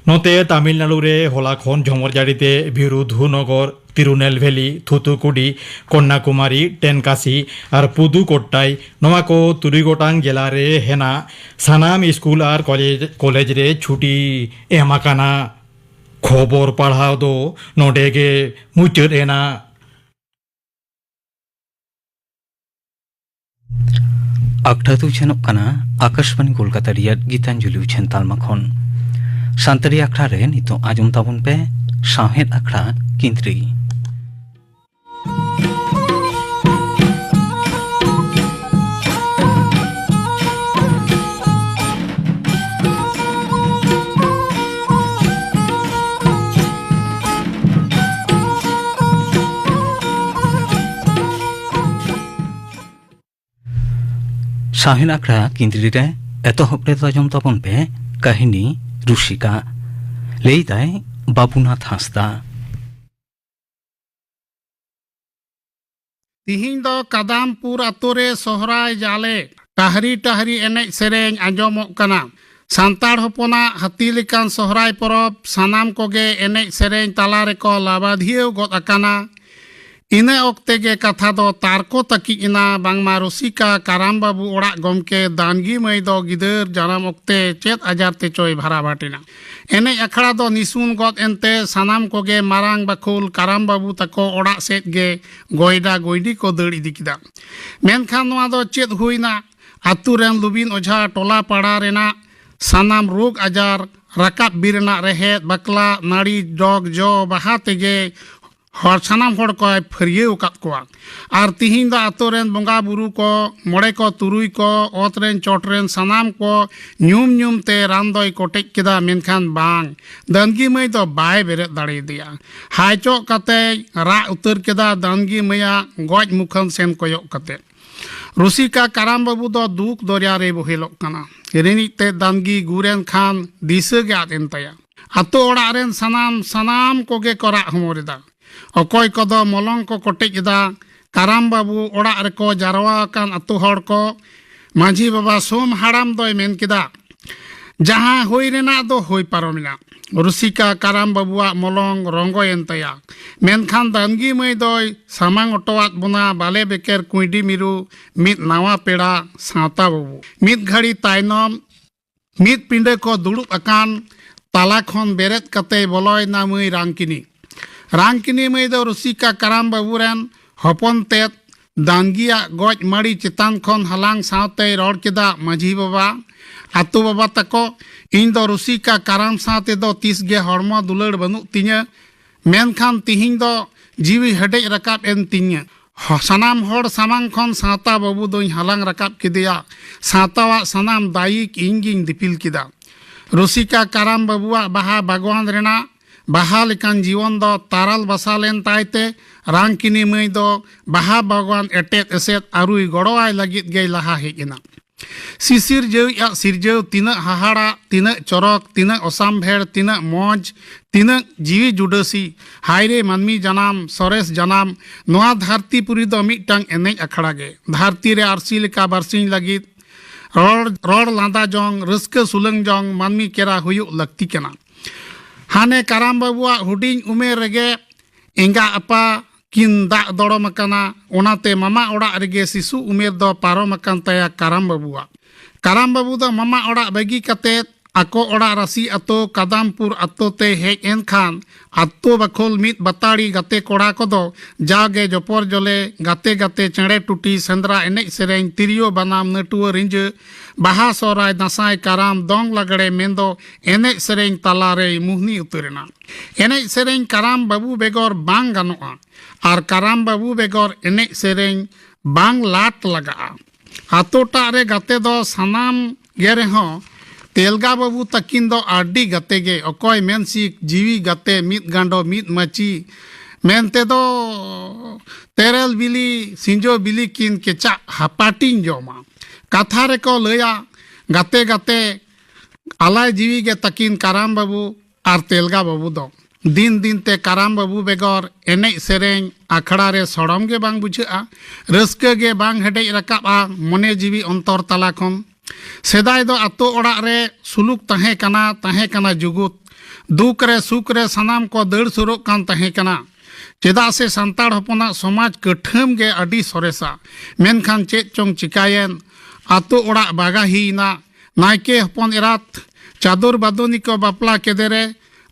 ᱱᱚᱛᱮ ᱛᱟᱢᱤᱞᱱᱟᱲᱩ ᱨᱮ ᱦᱚᱞᱟ ᱠᱷᱚᱱ ᱡᱷᱚᱢᱚᱨ ᱡᱟᱹᱲᱤ ᱛᱮ ᱵᱷᱤᱨᱩᱫᱷᱩᱱᱚᱜᱚᱨ, ᱛᱤᱨᱩᱱᱮᱞᱵᱷᱮᱞᱤ, ᱛᱷᱩᱛᱩᱠᱩᱰᱤ, ᱠᱚᱱᱱᱟᱠᱩᱢᱟᱨᱤ, ᱴᱮᱱᱠᱟᱥᱤ ᱟᱨ ᱯᱩᱫᱩᱠᱳᱴᱴᱟᱭ, ᱱᱚᱣᱟ ᱠᱚ ᱛᱩᱨᱩᱭ ᱜᱚᱴᱟᱝ ᱡᱮᱞᱟ ᱨᱮ ᱦᱮᱱᱟᱜ ᱥᱟᱱᱟᱢ ᱥᱠᱩᱞ ᱟᱨ ᱠᱚᱞᱮᱡᱽ, ᱠᱚᱞᱮᱡᱽ ᱨᱮ ᱪᱷᱩᱴᱤ ᱮᱢ ᱟᱠᱟᱱᱟ᱾ ᱠᱷᱚᱵᱚᱨ ᱯᱟᱲᱦᱟᱣ ᱫᱚ ᱱᱚᱰᱮ ᱜᱮ ᱢᱩᱪᱟᱹᱫ ᱮᱱᱟ᱾ ᱟᱠᱷᱲᱟ ᱫᱚ ᱩᱪᱷᱟᱹᱱᱚᱜ ᱠᱟᱱᱟ ᱟᱠᱟᱥᱵᱟᱬᱤ ᱠᱳᱞᱠᱟᱛᱟ ᱨᱮᱭᱟᱜ ᱜᱤᱛᱟᱧᱡᱚᱞᱤ ᱩᱪᱷᱟᱹᱱ ᱛᱟᱞᱢᱟ ᱠᱷᱚᱱ᱾ ᱥᱟᱱᱛᱟᱲᱤ ᱟᱠᱷᱲᱟ ᱨᱮ ᱱᱤᱛᱚᱜ ᱟᱸᱡᱚᱢ ᱛᱟᱵᱚᱱ ᱯᱮ ᱥᱟᱶᱦᱮᱫ ᱟᱠᱷᱲᱟ ᱠᱤᱱᱛᱨᱤ᱾ ᱥᱟᱶᱦᱮᱫ ᱟᱠᱷᱲᱟ ᱠᱤᱸᱫᱽᱨᱤ ᱨᱮ ᱮᱛᱚᱦᱚᱵ ᱨᱮᱫᱚ ᱟᱸᱡᱚᱢ ᱛᱟᱵᱚᱱ ᱯᱮ ᱠᱟᱹᱦᱱᱤ ᱨᱩᱥᱤᱠᱟ᱾ ᱞᱟᱹᱭᱫᱟᱭ ᱵᱟᱵᱩᱱᱟᱛᱷ ᱦᱟᱸᱥᱫᱟ᱾ ᱛᱤᱦᱤᱧ ᱫᱚ ᱠᱟᱫᱟᱢᱯᱩᱨ ᱟᱛᱳ ᱨᱮ ᱥᱚᱦᱨᱟᱭ ᱡᱟᱞᱮ᱾ ᱴᱟᱦᱨᱤ ᱴᱟᱦᱨᱤ ᱮᱱᱮᱡ ᱥᱮᱨᱮᱧ ᱟᱸᱡᱚᱢᱚᱜ ᱠᱟᱱᱟ᱾ ᱥᱟᱱᱛᱟᱲ ᱦᱚᱯᱚᱱᱟᱜ ᱦᱟᱹᱛᱤ ᱞᱮᱠᱟᱱ ᱥᱚᱦᱨᱟᱭ ᱯᱚᱨᱚᱵᱽ, ᱥᱟᱱᱟᱢ ᱠᱚᱜᱮ ᱮᱱᱮᱡ ᱥᱮᱨᱮᱧ ᱛᱟᱞᱟ ᱨᱮᱠᱚ ᱞᱟᱵᱟᱫᱷᱤᱭᱟᱹᱣ ᱜᱚᱫ ᱟᱠᱟᱱᱟ᱾ ᱤᱱᱟᱹ ᱚᱠᱛᱮ ᱜᱮ ᱠᱟᱛᱷᱟ ᱫᱚ ᱛᱟᱨᱠᱚ ᱛᱟᱹᱠᱤᱡ ᱮᱱᱟ, ᱵᱟᱝᱢᱟ ᱨᱩᱥᱤᱠᱟ ᱠᱟᱨᱟᱢ ᱵᱟᱹᱵᱩ ᱚᱲᱟᱜ ᱜᱚᱢᱠᱮ ᱫᱟᱱᱜᱤ ᱢᱟᱹᱭ ᱫᱚ ᱜᱤᱫᱟᱹᱨ ᱡᱟᱱᱟᱢ ᱚᱠᱛᱮ ᱪᱮᱫ ᱟᱡᱟᱨ ᱛᱮᱪᱚᱭ ᱵᱷᱟᱨᱟᱵᱷᱟᱴ ᱮᱱᱟ᱾ ᱮᱱᱮᱡ ᱟᱠᱷᱲᱟ ᱫᱚ ᱱᱤᱥᱩᱱ ᱜᱚᱫ ᱮᱱᱛᱮ ᱥᱟᱱᱟᱢ ᱠᱚᱜᱮ ᱢᱟᱨᱟᱝ ᱵᱟᱹᱠᱷᱩᱞ ᱠᱟᱨᱟᱢ ᱵᱟᱹᱵᱩ ᱛᱟᱠᱚ ᱚᱲᱟᱜ ᱥᱮᱫ ᱜᱮ ᱜᱚᱭᱰᱟ ᱜᱚᱭᱰᱤ ᱠᱚ ᱫᱟᱹᱲ ᱤᱫᱤ ᱠᱮᱫᱟ᱾ ᱢᱮᱱᱠᱷᱟᱱ ᱱᱚᱣᱟ ᱫᱚ ᱪᱮᱫ ᱦᱩᱭᱱᱟ? ᱟᱛᱳ ᱨᱮᱱ ᱞᱩᱵᱤᱱ ᱚᱡᱷᱟ ᱴᱚᱞᱟ ᱯᱟᱲᱟ ᱨᱮᱱᱟᱜ ᱥᱟᱱᱟᱢ ᱨᱳᱜᱽ ᱟᱡᱟᱨ ᱨᱟᱠᱟᱵ ᱵᱤᱨ ᱨᱮᱱᱟᱜ ᱨᱮᱦᱮᱫ, ᱵᱟᱠᱞᱟ, ᱱᱟᱹᱲᱤ, ᱰᱚᱜᱽ, ᱡᱚ, ᱵᱟᱦᱟ ᱛᱮᱜᱮ ᱦᱚᱲ, ᱥᱟᱱᱟᱢ ᱦᱚᱲ ᱠᱚᱭ ᱯᱷᱟᱹᱨᱭᱟᱹᱣ ᱟᱠᱟᱫ ᱠᱚᱣᱟ᱾ ᱟᱨ ᱛᱤᱦᱤᱧ ᱫᱚ ᱟᱛᱳ ᱨᱮᱱ ᱵᱚᱸᱜᱟ ᱵᱩᱨᱩ ᱠᱚ, ᱢᱚᱬᱮ ᱠᱚ, ᱛᱩᱨᱩᱭ ᱠᱚ, ᱚᱛ ᱨᱮᱱ ᱪᱚᱴ ᱨᱮᱱ ᱥᱟᱱᱟᱢ ᱠᱚ ᱧᱩᱢ ᱧᱩᱢ ᱛᱮ ᱨᱟᱱ ᱫᱚᱭ ᱠᱚᱴᱮᱡ ᱠᱮᱫᱟ, ᱢᱮᱱᱠᱷᱟᱱ ᱵᱟᱝ, ᱫᱟᱹᱱᱜᱤ ᱢᱟᱹᱭ ᱫᱚ ᱵᱟᱭ ᱵᱮᱨᱮᱫ ᱫᱟᱲᱮᱭᱟᱫᱮᱭᱟ᱾ ᱦᱟᱭᱪᱚᱜ ᱠᱟᱛᱮᱭ ᱨᱟᱜ ᱩᱛᱟᱹᱨ ᱠᱮᱫᱟ, ᱫᱟᱹᱱᱜᱤ ᱢᱟᱹᱭᱟᱜ ᱜᱚᱡ ᱢᱩᱠᱷᱟᱹᱱ ᱥᱮᱱ ᱠᱚᱭᱚᱜ ᱠᱟᱛᱮ᱾ ᱨᱩᱥᱤᱠᱟ ᱠᱟᱨᱟᱢ ᱵᱟᱹᱵᱩ ᱫᱚ ᱫᱩᱠ ᱫᱚᱨᱭᱟ ᱨᱮᱭ ᱵᱚᱦᱮᱞᱚᱜ ᱠᱟᱱᱟ᱾ ᱨᱤᱱᱤᱡ ᱛᱮᱫ ᱫᱟᱱᱜᱤ ᱜᱩᱨ ᱮᱱ ᱠᱷᱟᱱ ᱫᱤᱥᱟᱹ ᱜᱮ ᱟᱫ ᱮᱱ ᱛᱟᱭᱟ᱾ ᱟᱛᱳ ᱚᱲᱟᱜ ᱨᱮᱱ ᱥᱟᱱᱟᱢ, ᱥᱟᱱᱟᱢ ᱠᱚᱜᱮ ᱠᱚ ᱨᱟᱜ ᱦᱚᱢᱚᱨ ᱮᱫᱟ᱾ ᱚᱠᱚᱭ ᱠᱚᱫᱚ ᱢᱚᱞᱚᱝ ᱠᱚ ᱠᱚᱴᱮᱡ ᱮᱫᱟ᱾ ᱠᱟᱨᱟᱢ ᱵᱟᱹᱵᱩ ᱚᱲᱟᱜ ᱨᱮᱠᱚ ᱡᱟᱨᱣᱟ ᱟᱠᱟᱱ ᱟᱛᱳ ᱦᱚᱲ ᱠᱚ ᱢᱟᱹᱡᱷᱤ ᱵᱟᱵᱟ ᱥᱳᱢ ᱦᱟᱲᱟᱢ ᱫᱚᱭ ᱢᱮᱱ ᱠᱮᱫᱟ, ᱡᱟᱦᱟᱸ ᱦᱩᱭ ᱨᱮᱱᱟᱜ ᱫᱚ ᱦᱩᱭ ᱯᱟᱨᱚᱢᱮᱱᱟ᱾ ᱨᱩᱥᱤᱠᱟ ᱠᱟᱨᱟᱢ ᱵᱟᱹᱵᱩᱣᱟᱜ ᱢᱚᱞᱚᱝ ᱨᱚᱝᱜᱚᱭᱮᱱ ᱛᱟᱭᱟ᱾ ᱢᱮᱱᱠᱷᱟᱱ ᱫᱟᱱᱜᱤ ᱢᱟᱹᱭ ᱫᱚᱭ ᱥᱟᱢᱟᱝ ᱚᱴᱚᱣᱟᱫ ᱵᱚᱱᱟ ᱵᱟᱞᱮ ᱵᱮᱠᱮᱨ ᱠᱩᱸᱭᱰᱤ ᱢᱤᱨᱩ, ᱢᱤᱫ ᱱᱟᱣᱟ ᱯᱮᱲᱟ ᱥᱟᱶᱛᱟ ᱵᱟᱹᱵᱩ᱾ ᱢᱤᱫ ᱜᱷᱟᱹᱲᱤ ᱛᱟᱭᱱᱚᱢ ᱢᱤᱫ ᱯᱤᱸᱰᱟᱹ ᱠᱚ ᱫᱩᱲᱩᱵ ᱟᱠᱟᱱ ᱛᱟᱞᱟ ᱠᱷᱚᱱ ᱵᱮᱨᱮᱫ ᱠᱟᱛᱮᱭ ᱵᱚᱞᱚᱭᱮᱱᱟ ᱢᱟᱹᱭ ᱨᱟᱝᱠᱤᱱᱤ᱾ ᱨᱟᱝᱠᱤᱱᱤ ᱢᱟᱹᱭ ᱫᱚ ᱨᱩᱥᱤᱠᱟ ᱠᱟᱨᱟᱢ ᱵᱟᱹᱵᱩ ᱨᱮᱱ ᱦᱚᱯᱚᱱ ᱛᱮᱫ ᱫᱟᱱᱜᱤᱭᱟᱜ ᱜᱚᱡ ᱢᱟᱹᱲᱤ ᱪᱮᱛᱟᱱ ᱠᱷᱚᱱ ᱦᱟᱞᱟᱝ ᱥᱟᱶᱛᱮᱭ ᱨᱚᱲ ᱠᱮᱫᱟ, ᱢᱟᱹᱡᱷᱤ ᱵᱟᱵᱟ, ᱟᱛᱳ ᱵᱟᱵᱟ ᱛᱟᱠᱚ, ᱤᱧ ᱫᱚ ᱨᱩᱥᱤᱠᱟ ᱠᱟᱨᱟᱢ ᱥᱟᱶ ᱛᱮᱫᱚ ᱛᱤᱥ ᱜᱮ ᱦᱚᱲᱢᱚ ᱫᱩᱞᱟᱹᱲ ᱵᱟᱹᱱᱩᱜ ᱛᱤᱧᱟᱹ, ᱢᱮᱱᱠᱷᱟᱱ ᱛᱤᱦᱤᱧ ᱫᱚ ᱡᱤᱣᱤ ᱦᱮᱰᱮᱡ ᱨᱟᱠᱟᱵ ᱮᱱ ᱛᱤᱧᱟᱹ᱾ ᱦᱚ-, ᱥᱟᱱᱟᱢ ᱦᱚᱲ ᱥᱟᱢᱟᱝ ᱠᱷᱚᱱ ᱥᱟᱶᱛᱟ ᱵᱟᱹᱵᱩ ᱫᱚᱧ ᱦᱟᱞᱟᱝ ᱨᱟᱠᱟᱵ ᱠᱮᱫᱮᱭᱟ᱾ ᱥᱟᱶᱛᱟᱣᱟᱜ ᱥᱟᱱᱟᱢ ᱫᱟᱭᱤᱠ ᱤᱧ ᱜᱤᱧ ᱫᱤᱯᱤᱞ ᱠᱮᱫᱟ᱾ ᱨᱩᱥᱤᱠᱟ ᱠᱟᱨᱟᱢ ᱵᱟᱹᱵᱩᱣᱟᱜ ᱵᱟᱦᱟ ᱵᱟᱜᱽᱣᱟᱱ ᱨᱮᱱᱟᱜ ᱵᱟᱦᱟ ᱞᱮᱠᱟᱱ ᱡᱤᱭᱚᱱ ᱫᱚ ᱛᱟᱨᱟᱞ ᱵᱟᱥᱟ ᱞᱮᱱ ᱛᱟᱭ ᱛᱮ ᱨᱟᱝᱠᱤᱱᱤ ᱢᱟᱹᱭ ᱫᱚ ᱵᱟᱦᱟ ᱵᱟᱜᱣᱟᱱ ᱮᱴᱮᱫ ᱮᱥᱮᱫ ᱟᱹᱨᱩᱭ ᱜᱚᱲᱚᱣᱟᱭ ᱞᱟᱹᱜᱤᱫ ᱜᱮᱭ ᱞᱟᱦᱟ ᱦᱮᱡ ᱮᱱᱟ᱾ ᱥᱤᱥᱤᱨ ᱡᱟᱹᱣᱤᱡ ᱟᱜ ᱥᱤᱨᱡᱟᱹᱣ ᱛᱤᱱᱟᱹᱜ ᱦᱟᱦᱟᱲᱟ, ᱛᱤᱱᱟᱹᱜ ᱪᱚᱨᱚᱠ, ᱛᱤᱱᱟᱹᱜ ᱚᱥᱟᱢᱵᱷᱮᱲ, ᱛᱤᱱᱟᱹᱜ ᱢᱚᱡᱽ, ᱛᱤᱱᱟᱹᱜ ᱡᱤᱣᱤ ᱡᱩᱰᱟᱹᱥᱤ᱾ ᱦᱟᱭ ᱨᱮ ᱢᱟᱹᱱᱢᱤ ᱡᱟᱱᱟᱢ, ᱥᱚᱨᱮᱥ ᱡᱟᱱᱟᱢ, ᱱᱚᱣᱟ ᱫᱷᱟᱹᱨᱛᱤ ᱯᱩᱨᱤ ᱫᱚ ᱢᱤᱫᱴᱟᱝ ᱮᱱᱮᱡ ᱟᱠᱷᱲᱟ ᱜᱮ᱾ ᱫᱷᱟᱹᱨᱛᱤ ᱨᱮ ᱟᱹᱨᱥᱤ ᱞᱮᱠᱟ ᱵᱟᱨᱥᱤᱧ ᱞᱟᱹᱜᱤᱫ ᱨᱚᱲ, ᱨᱚᱲ ᱞᱟᱸᱫᱟ ᱡᱚᱝ, ᱨᱟᱹᱥᱠᱟᱹ ᱥᱩᱞᱟᱹᱝ ᱡᱚᱝ ᱢᱟᱹᱱᱢᱤ ᱠᱮᱨᱟ ᱦᱩᱭᱩᱜ ᱞᱟᱹᱠᱛᱤ ᱠᱟᱱᱟ᱾ ᱦᱟᱱᱮ ᱠᱟᱨᱟᱢ ᱵᱟᱹᱵᱩᱣᱟᱜ ᱦᱩᱰᱤᱧ ᱩᱢᱮᱨ ᱨᱮᱜᱮ ᱮᱸᱜᱟ ᱟᱯᱟ ᱠᱤᱱ ᱫᱟᱜ ᱫᱚᱲᱚᱢ ᱟᱠᱟᱱᱟ, ᱚᱱᱟᱛᱮ ᱢᱟᱢᱟ ᱚᱲᱟᱜ ᱨᱮᱜᱮ ᱥᱤᱥᱩ ᱩᱢᱮᱨ ᱫᱚ ᱯᱟᱨᱚᱢ ᱟᱠᱟᱱ ᱛᱟᱭᱟ ᱠᱟᱨᱟᱢ ᱵᱟᱹᱵᱩᱣᱟᱜ᱾ ᱠᱟᱨᱟᱢ ᱵᱟᱹᱵᱩ ᱫᱚ ᱢᱟᱢᱟ ᱚᱲᱟᱜ ᱵᱟᱹᱜᱤ ᱠᱟᱛᱮ ᱟᱠᱚ ᱚᱲᱟᱜ ᱨᱟᱥᱤ ᱟᱛᱳ ᱠᱟᱫᱟᱢᱯᱩᱨ ᱟᱛᱳ ᱛᱮ ᱦᱮᱡ ᱮᱱ ᱠᱷᱟᱱ, ᱟᱛᱳ ᱵᱟᱠᱷᱳᱞ ᱢᱤᱫ ᱵᱟᱛᱟᱲᱤ ᱜᱟᱛᱮ ᱠᱚᱲᱟ ᱠᱚᱫᱚ ᱡᱟᱣᱜᱮ ᱡᱚᱯᱚᱨ ᱡᱚᱞᱮ ᱜᱟᱛᱮ ᱜᱟᱛᱮ ᱪᱮᱬᱮ ᱴᱩᱴᱤ ᱥᱮᱸᱫᱽᱨᱟ ᱮᱱᱮᱡ ᱥᱮᱨᱮᱧ ᱛᱤᱨᱭᱳ ᱵᱟᱱᱟᱢ ᱱᱟᱹᱴᱩᱣᱟᱹ ᱨᱤᱸᱡᱟᱹ ᱵᱟᱦᱟ ᱥᱚᱦᱨᱟᱭ ᱫᱟᱸᱥᱟᱭ ᱠᱟᱨᱟᱢ ᱫᱚᱝ ᱞᱟᱜᱽᱲᱮ ᱢᱮᱱᱫᱚ ᱮᱱᱮᱡ ᱥᱮᱨᱮᱧ ᱛᱟᱞᱟᱨᱮᱭ ᱢᱩᱦᱱᱤ ᱩᱛᱟᱹᱨ ᱮᱱᱟ᱾ ᱮᱱᱮᱡ ᱥᱮᱨᱮᱧ ᱠᱟᱨᱟᱢ ᱵᱟᱹᱵᱩ ᱵᱮᱜᱚᱨ ᱵᱟᱝ ᱜᱟᱱᱚᱜᱼᱟ ᱟᱨ ᱠᱟᱨᱟᱢ ᱵᱟᱹᱵᱩ ᱵᱮᱜᱚᱨ ᱮᱱᱮᱡ ᱥᱮᱨᱮᱧ ᱵᱟᱝ ᱞᱟᱴ ᱞᱟᱜᱟᱜᱼᱟ᱾ ᱟᱛᱳ ᱴᱟᱜ ᱨᱮ ᱜᱟᱛᱮ ᱫᱚ ᱥᱟᱱᱟᱢ ᱜᱮ ᱨᱮᱦᱚᱸ ᱛᱮᱞᱜᱟ ᱵᱟᱹᱵᱩ ᱛᱟᱹᱠᱤᱱ ᱫᱚ ᱟᱹᱰᱤ ᱜᱟᱛᱮ ᱜᱮ, ᱚᱠᱚᱭ ᱢᱮᱱ ᱥᱤᱠ ᱡᱤᱣᱤ ᱜᱟᱛᱮ ᱢᱤᱫ ᱜᱟᱸᱰᱚ ᱢᱤᱫ ᱢᱟᱹᱪᱤ ᱢᱮᱱᱛᱮ ᱫᱚ ᱛᱮᱨᱮᱞ ᱵᱤᱞᱤ ᱥᱤᱸᱡᱚ ᱵᱤᱞᱤ ᱠᱤᱱ ᱠᱮᱪᱟᱜ ᱦᱟᱯᱟᱴᱤᱧ ᱡᱚᱢᱟ᱾ ᱠᱟᱛᱷᱟ ᱨᱮᱠᱚ ᱞᱟᱹᱭᱟ ᱜᱟᱛᱮ ᱜᱟᱛᱮ ᱟᱞᱟᱭ ᱡᱤᱣᱤ ᱜᱮ ᱛᱟᱹᱠᱤᱱ ᱠᱟᱨᱟᱢ ᱵᱟᱹᱵᱩ ᱟᱨ ᱛᱮᱞᱜᱟ ᱵᱟᱹᱵᱩ ᱫᱚ᱾ ᱫᱤᱱ ᱫᱤᱱ ᱛᱮ ᱠᱟᱨᱟᱢ ᱵᱟᱹᱵᱩ ᱵᱮᱜᱚᱨ ᱮᱱᱮᱡ ᱥᱮᱨᱮᱧ ᱟᱠᱷᱲᱟ ᱨᱮ ᱥᱚᱲᱚᱢ ᱜᱮ ᱵᱟᱝ ᱵᱩᱡᱷᱟᱹᱜᱼᱟ, ᱨᱟᱹᱥᱠᱟᱹ ᱜᱮ ᱵᱟᱝ ᱦᱮᱰᱮᱡ ᱨᱟᱠᱟᱵᱼᱟ ᱢᱚᱱᱮ ᱡᱤᱣᱤ ᱚᱱᱛᱚᱨ ᱛᱟᱞᱟ ᱠᱷᱚᱱ᱾ ᱥᱮᱫᱟᱭ ᱫᱚ ᱟᱛᱳ ᱚᱲᱟᱜ ᱨᱮ ᱥᱩᱞᱩᱠ ᱛᱟᱦᱮᱸ ᱠᱟᱱᱟ, ᱛᱟᱦᱮᱸ ᱠᱟᱱᱟ ᱡᱩᱜᱩᱫ᱾ ᱫᱩᱠ ᱨᱮ ᱥᱩᱠ ᱨᱮ ᱥᱟᱱᱟᱢ ᱠᱚ ᱫᱟᱹᱲ ᱥᱩᱨᱚᱜ ᱠᱟᱱ ᱛᱟᱦᱮᱸ ᱠᱟᱱᱟ᱾ ᱪᱮᱫᱟᱜ ᱥᱮ ᱥᱟᱱᱛᱟᱲ ᱦᱚᱯᱚᱱᱟᱜ ᱥᱚᱢᱟᱡᱽ ᱠᱟᱹᱴᱷᱟᱹᱢ ᱜᱮ ᱟᱹᱰᱤ ᱥᱚᱨᱮᱥᱟ᱾ ᱢᱮᱱᱠᱷᱟᱱ ᱪᱮᱫ ᱪᱚᱝ ᱪᱤᱠᱟᱭᱮᱱ, ᱟᱛᱳ ᱚᱲᱟᱜ ᱵᱟᱜᱟᱦᱤᱭᱮᱱᱟ᱾ ᱱᱟᱭᱠᱮ ᱦᱚᱯᱚᱱ ᱮᱨᱟᱛ ᱪᱟᱫᱚᱨ ᱵᱟᱫᱚᱱᱤ ᱠᱚ ᱵᱟᱯᱞᱟ ᱠᱮᱫᱮ ᱨᱮ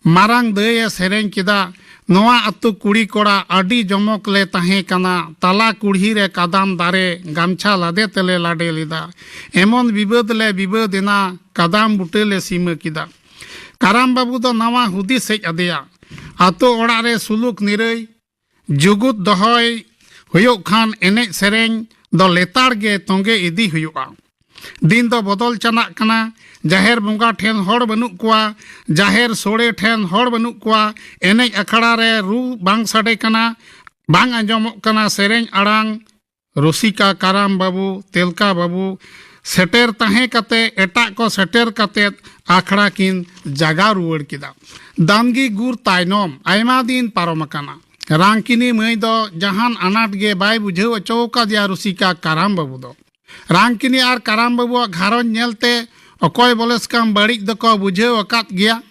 ᱢᱟᱨᱟᱝ ᱫᱟᱹᱭᱮ ᱥᱮᱨᱮᱧ ᱠᱮᱫᱟ, ᱱᱚᱣᱟ ᱟᱛᱳ ᱠᱩᱲᱤ ᱠᱚᱲᱟ ᱟᱹᱰᱤ ᱡᱚᱢᱚᱠ ᱞᱮ ᱛᱟᱦᱮᱸ ᱠᱟᱱᱟ᱾ ᱛᱟᱞᱟ ᱠᱩᱞᱦᱤ ᱨᱮ ᱠᱟᱫᱟᱢ ᱫᱟᱨᱮ ᱜᱟᱢᱪᱷᱟ ᱞᱟᱫᱮ ᱛᱮᱞᱮ ᱞᱟᱰᱮ ᱞᱮᱫᱟ᱾ ᱮᱢᱚᱱ ᱵᱤᱵᱟᱹᱫ ᱞᱮ ᱵᱤᱵᱟᱹᱫ ᱮᱱᱟ, ᱠᱟᱫᱟᱢ ᱵᱩᱴᱟᱹ ᱞᱮ ᱥᱤᱢᱟᱹ ᱠᱮᱫᱟ᱾ ᱠᱟᱨᱟᱢ ᱵᱟᱹᱵᱩ ᱫᱚ ᱱᱟᱣᱟ ᱦᱩᱫᱤᱥ ᱦᱮᱡ ᱟᱫᱮᱭᱟ, ᱟᱛᱳ ᱚᱲᱟᱜ ᱨᱮ ᱥᱩᱞᱩᱠ ᱱᱤᱨᱟᱹᱭ ᱡᱩᱜᱩᱫ ᱫᱚᱦᱚᱭ ᱦᱩᱭᱩᱜ ᱠᱷᱟᱱ ᱮᱱᱮᱡ ᱥᱮᱨᱮᱧ ᱫᱚ ᱞᱮᱛᱟᱲ ᱜᱮ ᱛᱚᱸᱜᱮ ᱤᱫᱤ ᱦᱩᱭᱩᱜᱼᱟ᱾ ᱫᱤᱱ ᱫᱚ ᱵᱚᱫᱚᱞ ᱪᱟᱞᱟᱜ ᱠᱟᱱᱟ᱾ ᱡᱟᱦᱮᱨ ᱵᱚᱸᱜᱟ ᱴᱷᱮᱱ ᱦᱚᱲ ᱵᱟᱹᱱᱩᱜ ᱠᱚᱣᱟ, ᱡᱟᱦᱮᱨ ᱥᱳᱲᱮ ᱴᱷᱮᱱ ᱦᱚᱲ ᱵᱟᱹᱱᱩᱜ ᱠᱚᱣᱟ, ᱮᱱᱮᱡ ᱟᱠᱷᱲᱟ ᱨᱮ ᱨᱩ ᱵᱟᱝ ᱥᱟᱰᱮ ᱠᱟᱱᱟ, ᱵᱟᱝ ᱟᱸᱡᱚᱢᱚᱜ ᱠᱟᱱᱟ ᱥᱮᱨᱮᱧ ᱟᱲᱟᱝ᱾ ᱨᱩᱥᱤᱠᱟ, ᱠᱟᱨᱟᱢ ᱵᱟᱹᱵᱩ, ᱛᱮᱞᱠᱟ ᱵᱟᱹᱵᱩ ᱥᱮᱴᱮᱨ ᱛᱟᱦᱮᱸ ᱠᱟᱛᱮ ᱮᱴᱟᱜ ᱠᱚ ᱥᱮᱴᱮᱨ ᱠᱟᱛᱮ ᱟᱠᱷᱲᱟ ᱠᱤᱱ ᱡᱟᱜᱟᱣ ᱨᱩᱣᱟᱹᱲ ᱠᱮᱫᱟ᱾ ᱫᱟᱱᱜᱤ ᱜᱩᱨ ᱛᱟᱭᱱᱚᱢ ᱟᱭᱢᱟ ᱫᱤᱱ ᱯᱟᱨᱚᱢ ᱟᱠᱟᱱᱟ᱾ ᱨᱟᱝᱠᱤᱱᱤ ᱢᱟᱹᱭ ᱫᱚ ᱡᱟᱦᱟᱱ ᱟᱱᱟᱴ ᱜᱮ ᱵᱟᱭ ᱵᱩᱡᱷᱟᱹᱣ ᱚᱪᱚ ᱟᱠᱟᱫᱮᱭᱟ ᱨᱩᱥᱤᱠᱟ ᱠᱟᱨᱟᱢ ᱵᱟᱹᱵᱩ ᱫᱚ᱾ ᱨᱟᱝᱠᱤᱱᱤ ᱟᱨ ᱠᱟᱨᱟᱢ ᱵᱟᱹᱵᱩᱣᱟᱜ ᱜᱷᱟᱨᱚᱸᱡᱽ ᱧᱮᱞᱛᱮ ᱚᱠᱚᱭ ᱵᱚᱞᱮ ᱥᱠᱟᱢ ᱵᱟᱹᱲᱤᱡ ᱫᱚᱠᱚ ᱵᱩᱡᱷᱟᱹᱣ ᱟᱠᱟᱫ ᱜᱮᱭᱟ᱾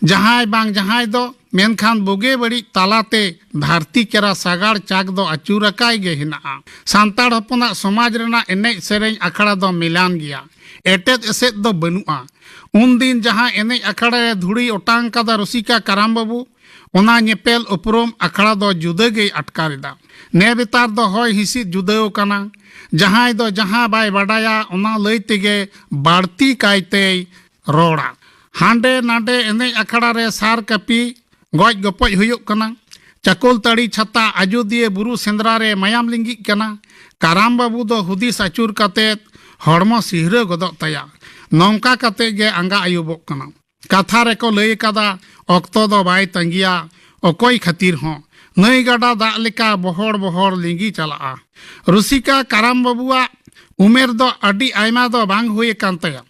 ᱡᱟᱦᱟᱸᱭ ᱵᱟᱝ ᱡᱟᱦᱟᱸᱭ ᱫᱚ, ᱢᱮᱱᱠᱷᱟᱱ ᱵᱩᱜᱤ ᱵᱟᱹᱲᱤᱡ ᱛᱟᱞᱟᱛᱮ ᱫᱷᱟᱹᱨᱛᱤ ᱠᱮᱨᱟ ᱥᱟᱜᱟᱲ ᱪᱟᱠ ᱫᱚ ᱟᱹᱪᱩᱨ ᱟᱠᱟᱭ ᱜᱮ ᱦᱮᱱᱟᱜᱼᱟ᱾ ᱥᱟᱱᱛᱟᱲ ᱦᱚᱯᱚᱱᱟᱜ ᱥᱚᱢᱟᱡᱽ ᱨᱮᱱᱟᱜ ᱮᱱᱮᱡ ᱥᱮᱨᱮᱧ ᱟᱠᱷᱲᱟ ᱫᱚ ᱢᱮᱞᱟᱱ ᱜᱮᱭᱟ, ᱮᱴᱮᱫ ᱮᱥᱮᱫ ᱫᱚ ᱵᱟᱹᱱᱩᱜᱼᱟ᱾ ᱩᱱᱫᱤᱱ ᱡᱟᱦᱟᱸ ᱮᱱᱮᱡ ᱟᱠᱷᱲᱟ ᱨᱮ ᱫᱷᱩᱲᱤ ᱚᱴᱟᱝ ᱠᱟᱫᱟ ᱨᱩᱥᱤᱠᱟ ᱠᱟᱨᱟᱢ ᱵᱟᱹᱵᱩ, ᱚᱱᱟ ᱧᱮᱯᱮᱞ ᱩᱯᱨᱩᱢ ᱟᱠᱷᱲᱟ ᱫᱚ ᱡᱩᱫᱟᱹ ᱜᱮᱭ ᱟᱴᱠᱟᱨ ᱮᱫᱟ᱾ ᱱᱮ ᱵᱮᱛᱟᱨ ᱫᱚ ᱦᱚᱭ ᱦᱤᱸᱥᱤᱫ ᱡᱩᱫᱟᱹᱣ ᱠᱟᱱᱟ᱾ ᱡᱟᱦᱟᱸᱭ ᱫᱚ ᱡᱟᱦᱟᱸ ᱵᱟᱭ ᱵᱟᱰᱟᱭᱟ, ᱚᱱᱟ ᱞᱟᱹᱭ ᱛᱮᱜᱮ ᱵᱟᱹᱲᱛᱤ ᱠᱟᱭᱛᱮᱭ ᱨᱚᱲᱟ᱾ ᱦᱟᱸᱰᱮ ᱱᱟᱰᱮ ᱮᱱᱮᱡ ᱟᱠᱷᱲᱟ ᱨᱮ ᱥᱟᱨ ᱠᱟᱹᱯᱤ, ᱜᱚᱡ ᱜᱚᱯᱚᱡ ᱦᱩᱭᱩᱜ ᱠᱟᱱᱟ᱾ ᱪᱟᱠᱚᱞᱛᱟᱹᱲᱤ ᱪᱷᱟᱛᱟ, ᱟᱡᱳᱫᱤᱭᱟᱹ ᱵᱩᱨᱩ ᱥᱮᱸᱫᱽᱨᱟ ᱨᱮ ᱢᱟᱭᱟᱢ ᱞᱤᱸᱜᱤᱜ ᱠᱟᱱᱟ᱾ ᱠᱟᱨᱟᱢ ᱵᱟᱹᱵᱩ ᱫᱚ ᱦᱩᱫᱤᱥ ᱟᱹᱪᱩᱨ ᱠᱟᱛᱮ ᱦᱚᱲᱢᱚ ᱥᱤᱦᱨᱟᱹ ᱜᱚᱫᱚᱜ ᱛᱟᱭᱟ᱾ ᱱᱚᱝᱠᱟ ᱠᱟᱛᱮ ᱜᱮ ᱟᱸᱜᱟ ᱟᱹᱭᱩᱵᱚᱜ ᱠᱟᱱᱟ᱾ ᱠᱟᱛᱷᱟ ᱨᱮᱠᱚ ᱞᱟᱹᱭ ᱟᱠᱟᱫᱟ, ᱚᱠᱛᱚ ᱫᱚ ᱵᱟᱭ ᱛᱟᱺᱜᱤᱭᱟ ᱚᱠᱚᱭ ᱠᱷᱟᱹᱛᱤᱨ ᱦᱚᱸ᱾ ᱱᱟᱹᱭ ᱜᱟᱰᱟ ᱫᱟᱜ ᱞᱮᱠᱟ ᱵᱚᱦᱚᱲ ᱵᱚᱦᱚᱲ ᱞᱤᱸᱜᱤ ᱪᱟᱞᱟᱜᱼᱟ᱾ ᱨᱩᱥᱤᱠᱟ ᱠᱟᱨᱟᱢ ᱵᱟᱹᱵᱩᱣᱟᱜ ᱩᱢᱮᱨ ᱫᱚ ᱟᱹᱰᱤ ᱟᱭᱢᱟ ᱫᱚ ᱵᱟᱝ ᱦᱩᱭ ᱟᱠᱟᱱ ᱛᱟᱭᱟ,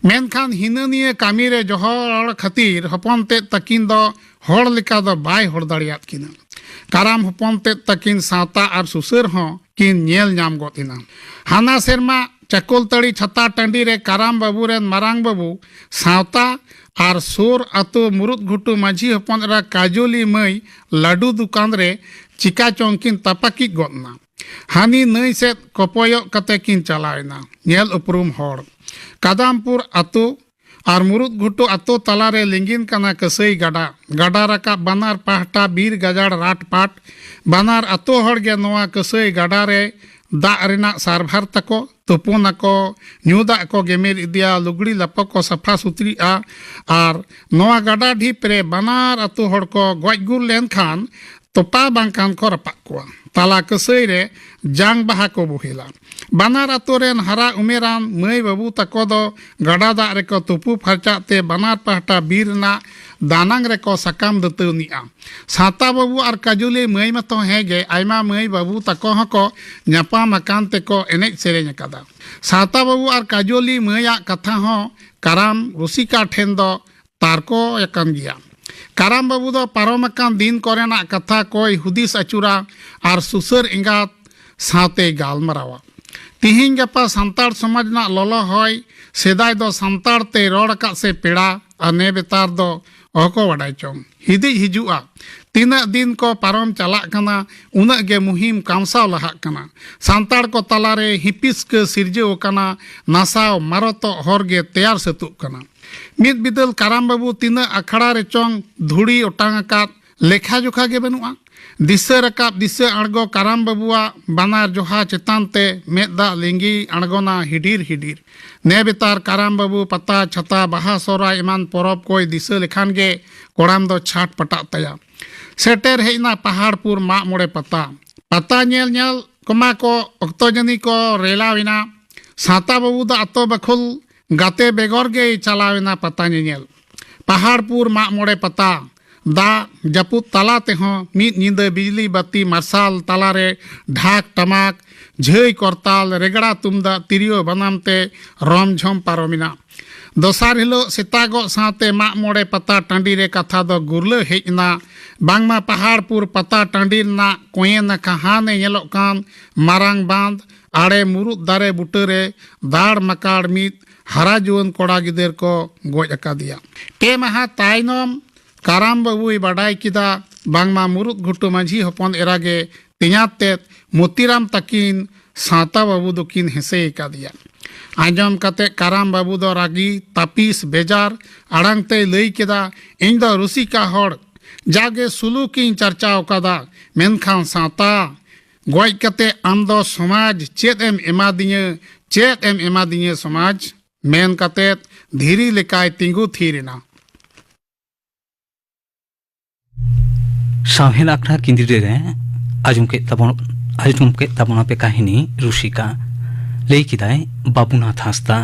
ᱢᱮᱱᱠᱷᱟᱱ ᱦᱤᱱᱟᱹ ᱱᱤᱭᱟᱹ ᱠᱟᱹᱢᱤ ᱨᱮ ᱡᱚᱦᱚᱲ ᱠᱷᱟᱹᱛᱤᱨ ᱦᱚᱯᱚᱱ ᱛᱮᱫ ᱛᱟᱹᱠᱤᱱ ᱫᱚ ᱦᱚᱲ ᱞᱮᱠᱟ ᱫᱚ ᱵᱟᱭ ᱦᱚᱲ ᱫᱟᱲᱮᱭᱟᱫ ᱠᱤᱱᱟ᱾ ᱠᱟᱨᱟᱢ ᱦᱚᱯᱚᱱ ᱛᱮᱫ ᱛᱟᱹᱠᱤᱱ ᱥᱟᱶᱛᱟ ᱟᱨ ᱥᱩᱥᱟᱹᱨ ᱦᱚᱸ ᱠᱤᱱ ᱧᱮᱞ ᱧᱟᱢ ᱜᱚᱫ ᱮᱱᱟ᱾ ᱦᱟᱱᱟ ᱥᱮᱨᱢᱟ ᱪᱟᱠᱚᱞᱛᱟᱹᱲᱤ ᱪᱷᱟᱛᱟ ᱴᱟᱺᱰᱤ ᱨᱮ ᱠᱟᱨᱟᱢ ᱵᱟᱹᱵᱩ ᱨᱮᱱ ᱢᱟᱨᱟᱝ ᱵᱟᱹᱵᱩ ᱥᱟᱶᱛᱟ ᱟᱨ ᱥᱩᱨ ᱟᱹᱛᱩ ᱢᱩᱨᱩᱫ ᱜᱷᱩᱴᱩ ᱢᱟᱹᱡᱷᱤ ᱦᱚᱯᱚᱱ ᱮᱨᱟ ᱠᱟᱡᱚᱞᱤ ᱢᱟᱹᱭ ᱞᱟᱹᱰᱩ ᱫᱚᱠᱟᱱ ᱨᱮ ᱪᱤᱠᱟ ᱪᱚᱝ ᱠᱤᱱ ᱛᱟᱯᱟᱠᱤᱡ ᱜᱚᱫ ᱮᱱᱟ᱾ ᱦᱟᱹᱱᱤ ᱱᱟᱹᱭ ᱥᱮᱫ ᱠᱚᱯᱚᱭᱚᱜ ᱠᱟᱛᱮ ᱠᱤᱱ ᱪᱟᱞᱟᱣ ᱮᱱᱟ᱾ ᱧᱮᱞ ᱩᱯᱨᱩᱢ ᱦᱚᱲ᱾ ᱠᱟᱫᱟᱢᱯᱩᱨ ᱟᱹᱛᱩ ᱟᱨ ᱢᱩᱨᱩᱫ ᱜᱷᱩᱴᱩ ᱟᱹᱛᱩ ᱛᱟᱞᱟᱨᱮ ᱞᱤᱸᱜᱤᱱ ᱠᱟᱱᱟ ᱠᱟᱹᱥᱟᱹᱭ ᱜᱟᱰᱟ᱾ ᱜᱟᱰᱟ ᱨᱟᱠᱟᱵ ᱵᱟᱱᱟᱨ ᱯᱟᱦᱴᱟ ᱵᱤᱨ ᱜᱟᱡᱟᱲ ᱨᱟᱴ ᱯᱟᱴ᱾ ᱵᱟᱱᱟᱨ ᱟᱹᱛᱩ ᱦᱚᱲ ᱜᱮ ᱱᱚᱣᱟ ᱠᱟᱹᱥᱟᱹᱭ ᱜᱟᱰᱟ ᱨᱮ ᱫᱟᱜ ᱨᱮᱱᱟᱜ ᱥᱟᱨᱵᱷᱟᱨ ᱛᱟᱠᱚ᱾ ᱛᱩᱯᱩᱱ ᱟᱠᱚ, ᱧᱩ ᱫᱟᱜ ᱠᱚ ᱜᱮᱢᱮᱨ ᱤᱫᱤᱭᱟ, ᱞᱩᱜᱽᱲᱤ ᱞᱟᱯᱚ ᱠᱚ ᱥᱟᱯᱷᱟ ᱥᱩᱛᱨᱤᱜᱼᱟ᱾ ᱟᱨ ᱱᱚᱣᱟ ᱜᱟᱰᱟ ᱰᱷᱤᱯ ᱨᱮ ᱵᱟᱱᱟᱨ ᱟᱹᱛᱩ ᱦᱚᱲ ᱠᱚ ᱜᱚᱡ ᱜᱩᱨ ᱞᱮᱱᱠᱷᱟᱱ ᱛᱚᱯᱟ ᱵᱟᱝᱠᱷᱟᱱ ᱠᱚ ᱨᱟᱯᱟᱜ ᱠᱚᱣᱟ᱾ ᱛᱟᱞᱟ ᱠᱟᱹᱥᱟᱹᱭ ᱨᱮ ᱡᱟᱝ ᱵᱟᱦᱟ ᱠᱚ ᱵᱳᱦᱮᱞᱟ᱾ ᱵᱟᱱᱟᱨ ᱟᱛᱳ ᱨᱮᱱ ᱦᱟᱨᱟ ᱩᱢᱮᱨᱟᱱ ᱢᱟᱹᱭ ᱵᱟᱹᱵᱩ ᱛᱟᱠᱚ ᱫᱚ ᱜᱟᱰᱟ ᱫᱟᱜ ᱨᱮᱠᱚ ᱛᱩᱯᱩ ᱯᱷᱟᱨᱪᱟᱜ ᱛᱮ ᱵᱟᱱᱟᱨ ᱯᱟᱦᱴᱟ ᱵᱤᱨ ᱨᱮᱱᱟᱜ ᱫᱟᱱᱟᱝ ᱨᱮᱠᱚ ᱥᱟᱠᱟᱢ ᱫᱟᱹᱛᱟᱹᱣᱱᱤᱜᱼᱟ᱾ ᱥᱟᱶᱛᱟ ᱵᱟᱹᱵᱩ ᱟᱨ ᱠᱟᱡᱩᱞᱤ ᱢᱟᱹᱭ ᱢᱟᱛᱚ ᱦᱮᱸ ᱜᱮ, ᱟᱭᱢᱟ ᱢᱟᱹᱭ ᱵᱟᱹᱵᱩ ᱛᱟᱠᱚ ᱦᱚᱸᱠᱚ ᱧᱟᱯᱟᱢ ᱟᱠᱟᱱ ᱛᱮᱠᱚ ᱮᱱᱮᱡ ᱥᱮᱨᱮᱧ ᱟᱠᱟᱫᱟ᱾ ᱥᱟᱶᱛᱟ ᱵᱟᱹᱵᱩ ᱟᱨ ᱠᱟᱡᱩᱞᱤ ᱢᱟᱹᱭᱟᱜ ᱠᱟᱛᱷᱟ ᱦᱚᱸ ᱠᱟᱨᱟᱢ ᱨᱩᱥᱤᱠᱟ ᱴᱷᱮᱱ ᱫᱚ ᱛᱟᱨᱠᱚ ᱟᱠᱟᱱ ᱜᱮᱭᱟ᱾ ᱠᱟᱨᱟᱢ ᱵᱟᱹᱵᱩ ᱫᱚ ᱯᱟᱨᱚᱢ ᱟᱠᱟᱱ ᱫᱤᱱ ᱠᱚᱨᱮᱱᱟᱜ ᱠᱟᱛᱷᱟ ᱠᱚᱭ ᱦᱩᱫᱤᱥ ᱟᱹᱪᱩᱨᱟ ᱟᱨ ᱥᱩᱥᱟᱹᱨ ᱮᱸᱜᱟᱛ ᱥᱟᱶᱛᱮᱭ ᱜᱟᱞᱢᱟᱨᱟᱣᱟ᱾ ᱛᱤᱦᱤᱧ ᱜᱟᱯᱟ ᱥᱟᱱᱛᱟᱲ ᱥᱚᱢᱟᱡᱽ ᱨᱮᱱᱟᱜ ᱞᱚᱞᱚ ᱦᱚᱭ, ᱥᱮᱫᱟᱭ ᱫᱚ ᱥᱟᱱᱛᱟᱲ ᱛᱮᱭ ᱨᱚᱲ ᱟᱠᱟᱫ ᱥᱮ ᱯᱮᱲᱟ, ᱟᱨ ᱱᱮ ᱵᱮᱛᱟᱨ ᱫᱚ ᱚᱦᱚ ᱠᱚ ᱵᱟᱰᱟᱭ ᱪᱚᱝ᱾ ᱦᱤᱫᱤᱡ ᱦᱤᱡᱩᱜᱼᱟ᱾ ᱛᱤᱱᱟᱹᱜ ᱫᱤᱱ ᱠᱚ ᱯᱟᱨᱚᱢ ᱪᱟᱞᱟᱜ ᱠᱟᱱᱟ, ᱩᱱᱟᱹᱜ ᱜᱮ ᱢᱩᱦᱤᱢ ᱠᱟᱢᱥᱟᱣ ᱞᱟᱦᱟᱜ ᱠᱟᱱᱟ᱾ ᱥᱟᱱᱛᱟᱲ ᱠᱚ ᱛᱟᱞᱟᱨᱮ ᱦᱤᱯᱤᱥᱠᱟᱹ ᱥᱤᱨᱡᱟᱹᱣ ᱟᱠᱟᱱᱟ, ᱱᱟᱥᱟᱣ ᱢᱟᱨᱚᱛᱚᱜ ᱦᱚᱨ ᱜᱮ ᱛᱮᱭᱟᱨ ᱥᱟᱹᱛᱩᱜ ᱠᱟᱱᱟ᱾ ᱢᱤᱫ ᱵᱤᱫᱟᱹᱞ ᱠᱟᱨᱟᱢ ᱵᱟᱹᱵᱩ ᱛᱤᱱᱟᱹᱜ ᱟᱠᱷᱲᱟ ᱨᱮᱪᱚᱝ ᱫᱷᱩᱲᱤ ᱚᱴᱟᱝ ᱟᱠᱟᱫ, ᱞᱮᱠᱷᱟ ᱡᱚᱠᱷᱟ ᱜᱮ ᱵᱟᱹᱱᱩᱜᱼᱟ᱾ ᱫᱤᱥᱟᱹ ᱨᱟᱠᱟᱵ ᱫᱤᱥᱟᱹ ᱟᱬᱜᱚ ᱠᱟᱨᱟᱢ ᱵᱟᱹᱵᱩᱣᱟᱜ ᱵᱟᱱᱟᱨ ᱡᱚᱦᱟ ᱪᱮᱛᱟᱱ ᱛᱮ ᱢᱮᱫ ᱫᱟᱜ ᱞᱤᱸᱜᱤ ᱟᱬᱜᱚᱱᱟ ᱦᱤᱰᱤᱨ ᱦᱤᱰᱤᱨ᱾ ᱱᱮ ᱵᱮᱛᱟᱨ ᱠᱟᱨᱟᱢ ᱵᱟᱹᱵᱩ ᱯᱟᱛᱟ, ᱪᱷᱟᱛᱟ, ᱵᱟᱦᱟ, ᱥᱚᱦᱨᱟᱭ ᱮᱢᱟᱱ ᱯᱚᱨᱚᱵᱽ ᱠᱚᱭ ᱫᱤᱥᱟᱹ ᱞᱮᱠᱷᱟᱱ ᱜᱮ ᱠᱚᱲᱟᱢ ᱫᱚ ᱪᱷᱟᱴ ᱯᱟᱴᱟᱜ ᱛᱟᱭᱟ᱾ ᱥᱮᱴᱮᱨ ᱦᱮᱡ ᱮᱱᱟ ᱯᱟᱦᱟᱲᱯᱩᱨ ᱢᱟᱜ ᱢᱚᱬᱮ ᱯᱟᱛᱟ᱾ ᱯᱟᱛᱟ ᱧᱮᱞ ᱧᱮᱞ ᱠᱚᱢᱟ ᱠᱚ ᱚᱠᱛᱚ ᱡᱟᱹᱱᱤ ᱠᱚ ᱨᱮᱞᱟᱣ ᱮᱱᱟ᱾ ᱥᱟᱶᱛᱟ ᱵᱟᱹᱵᱩ ᱫᱚ ᱟᱛᱳ ᱵᱟᱠᱷᱳᱞ ᱜᱟᱛᱮ ᱵᱮᱜᱚᱨ ᱜᱮᱭ ᱪᱟᱞᱟᱣ ᱮᱱᱟ ᱯᱟᱛᱟ ᱧᱮᱧᱮᱞ᱾ ᱯᱟᱦᱟᱲᱯᱩᱨ ᱢᱟᱜ ᱢᱚᱬᱮ ᱯᱟᱛᱟ᱾ ᱫᱟᱜ ᱡᱟᱹᱯᱩᱫ ᱛᱟᱞᱟ ᱛᱮᱦᱚᱸ ᱢᱤᱫ ᱧᱤᱫᱟᱹ ᱵᱤᱡᱽᱞᱤ ᱵᱟᱹᱛᱤ ᱢᱟᱨᱥᱟᱞ ᱛᱟᱞᱟᱨᱮ ᱰᱷᱟᱠ ᱴᱟᱢᱟᱠ, ᱡᱷᱟᱹᱭ ᱠᱚᱨᱛᱟᱞ, ᱨᱮᱜᱽᱲᱟ ᱛᱩᱢᱫᱟᱜ, ᱛᱤᱨᱭᱳ ᱵᱟᱱᱟᱢ ᱛᱮ ᱨᱚᱢ ᱡᱷᱚᱢ ᱯᱟᱨᱚᱢᱮᱱᱟ᱾ ᱫᱚᱥᱟᱨ ᱦᱤᱞᱳᱜ ᱥᱮᱛᱟᱜᱚᱜ ᱥᱟᱶᱛᱮ ᱢᱟᱜ ᱢᱚᱬᱮ ᱯᱟᱛᱟ ᱴᱟᱺᱰᱤ ᱨᱮ ᱠᱟᱛᱷᱟ ᱫᱚ ᱜᱩᱨᱞᱟᱹ ᱦᱮᱡ ᱮᱱᱟ᱾ ᱵᱟᱝᱢᱟ ᱯᱟᱦᱟᱲᱯᱩᱨ ᱯᱟᱛᱟ ᱴᱟᱺᱰᱤ ᱨᱮᱱᱟᱜ ᱠᱚᱭᱮ ᱱᱟᱠᱷᱟ ᱦᱟᱱᱮ ᱧᱮᱞᱚᱜ ᱠᱟᱱ ᱢᱟᱨᱟᱝ ᱵᱟᱸᱫᱷ ᱟᱲᱮ ᱢᱩᱨᱩᱫ ᱫᱟᱨᱮ ᱵᱩᱴᱟᱹᱨᱮ ᱫᱟᱲ ᱢᱟᱠᱟᱲ ᱢᱤᱫ ᱦᱟᱨᱟ ᱡᱩᱣᱟᱹᱱ ᱠᱚᱲᱟ ᱜᱤᱫᱟᱹᱨ ᱠᱚ ᱜᱚᱡ ᱟᱠᱟᱫᱮᱭᱟ᱾ ᱯᱮ ᱢᱟᱦᱟ ᱛᱟᱭᱱᱚᱢ ᱠᱟᱨᱟᱢ ᱵᱟᱹᱵᱩᱭ ᱵᱟᱰᱟᱭ ᱠᱮᱫᱟ ᱵᱟᱝᱢᱟ ᱢᱩᱨᱩᱫ ᱜᱷᱩᱴᱩ ᱢᱟᱹᱡᱷᱤ ᱦᱚᱯᱚᱱ ᱮᱨᱟ ᱜᱮ ᱛᱮᱧᱟᱛ ᱛᱮᱫ ᱢᱚᱛᱤᱨᱟᱢ ᱛᱟᱹᱠᱤᱱ ᱥᱟᱶᱛᱟ ᱵᱟᱹᱵᱩ ᱫᱚᱠᱤᱱ ᱦᱮᱸᱥᱮ ᱟᱠᱟᱫᱮᱭᱟ᱾ ᱟᱸᱡᱚᱢ ᱠᱟᱛᱮ ᱠᱟᱨᱟᱢ ᱵᱟᱹᱵᱩ ᱫᱚ ᱨᱟᱹᱜᱤ, ᱛᱟᱹᱯᱤᱥ, ᱵᱮᱡᱟᱨ ᱟᱲᱟᱝ ᱛᱮᱭ ᱞᱟᱹᱭ ᱠᱮᱫᱟ, "ᱤᱧ ᱫᱚ ᱨᱩᱥᱤᱠᱟ ᱦᱚᱲ, ᱡᱟᱜᱮ ᱥᱩᱞᱩᱠᱤᱧ ᱪᱟᱨᱪᱟᱣ ᱠᱟᱫᱟ, ᱢᱮᱱᱠᱷᱟᱱ ᱥᱟᱶᱛᱟ ᱜᱚᱡ ᱠᱟᱛᱮ ᱟᱢ ᱫᱚ ᱥᱚᱢᱟᱡᱽ ᱪᱮᱫ ᱮᱢ ᱮᱢᱟᱫᱤᱧᱟᱹ, ᱪᱮᱫ ᱮᱢ ᱮᱢᱟᱫᱤᱧᱟᱹ ᱥᱚᱢᱟᱡᱽ?" ᱢᱮᱱ ᱠᱟᱛᱮ ᱫᱷᱤᱨᱤ ᱞᱮᱠᱟᱭ ᱛᱤᱸᱜᱩ ᱛᱷᱤᱨ ᱮᱱᱟ᱾ ᱥᱟᱶᱦᱮᱫ ᱟᱠᱷᱲᱟ ᱠᱤᱱᱫᱤᱨᱤ ᱨᱮ ᱟᱸᱡᱚᱢ ᱠᱮᱫ ᱛᱟᱵᱚᱱ, ᱟᱸᱡᱚᱢ ᱠᱮᱫ ᱛᱟᱵᱚᱱᱟᱯᱮ ᱠᱟᱹᱦᱱᱤ ᱨᱩᱥᱤᱠᱟ, ᱞᱟᱹᱭ ᱠᱮᱫᱟᱭ ᱵᱟᱵᱩᱱᱟᱛᱷ ᱦᱟᱸᱥᱫᱟ᱾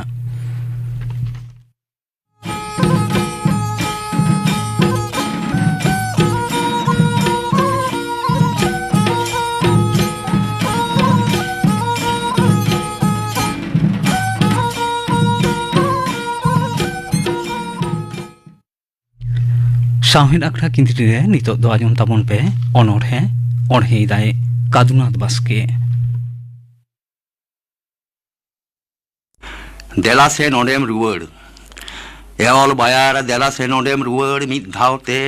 ᱥᱟᱶᱦᱮᱫ ᱟᱠᱷᱲᱟ ᱠᱤᱱᱫᱤᱨᱤ ᱨᱮ ᱱᱤᱛᱚᱜ ᱫᱚ ᱟᱸᱡᱚᱢ ᱛᱟᱵᱚᱱ ᱯᱮ ᱚᱱᱚᱬᱦᱮ, ᱚᱬᱦᱮᱭᱮᱫᱟᱭ ᱠᱟᱫᱩᱱᱟᱛᱷ ᱵᱟᱥᱠᱮ᱾ ᱫᱮᱞᱟ ᱥᱮ ᱱᱚᱰᱮᱢ ᱨᱩᱣᱟᱹᱲ᱾ ᱮ ᱚᱞ ᱵᱟᱭᱟᱨ, ᱫᱮᱞᱟ ᱥᱮ ᱱᱚᱰᱮᱢ ᱨᱩᱣᱟᱹᱲ ᱢᱤᱫ ᱫᱷᱟᱣ ᱛᱮ,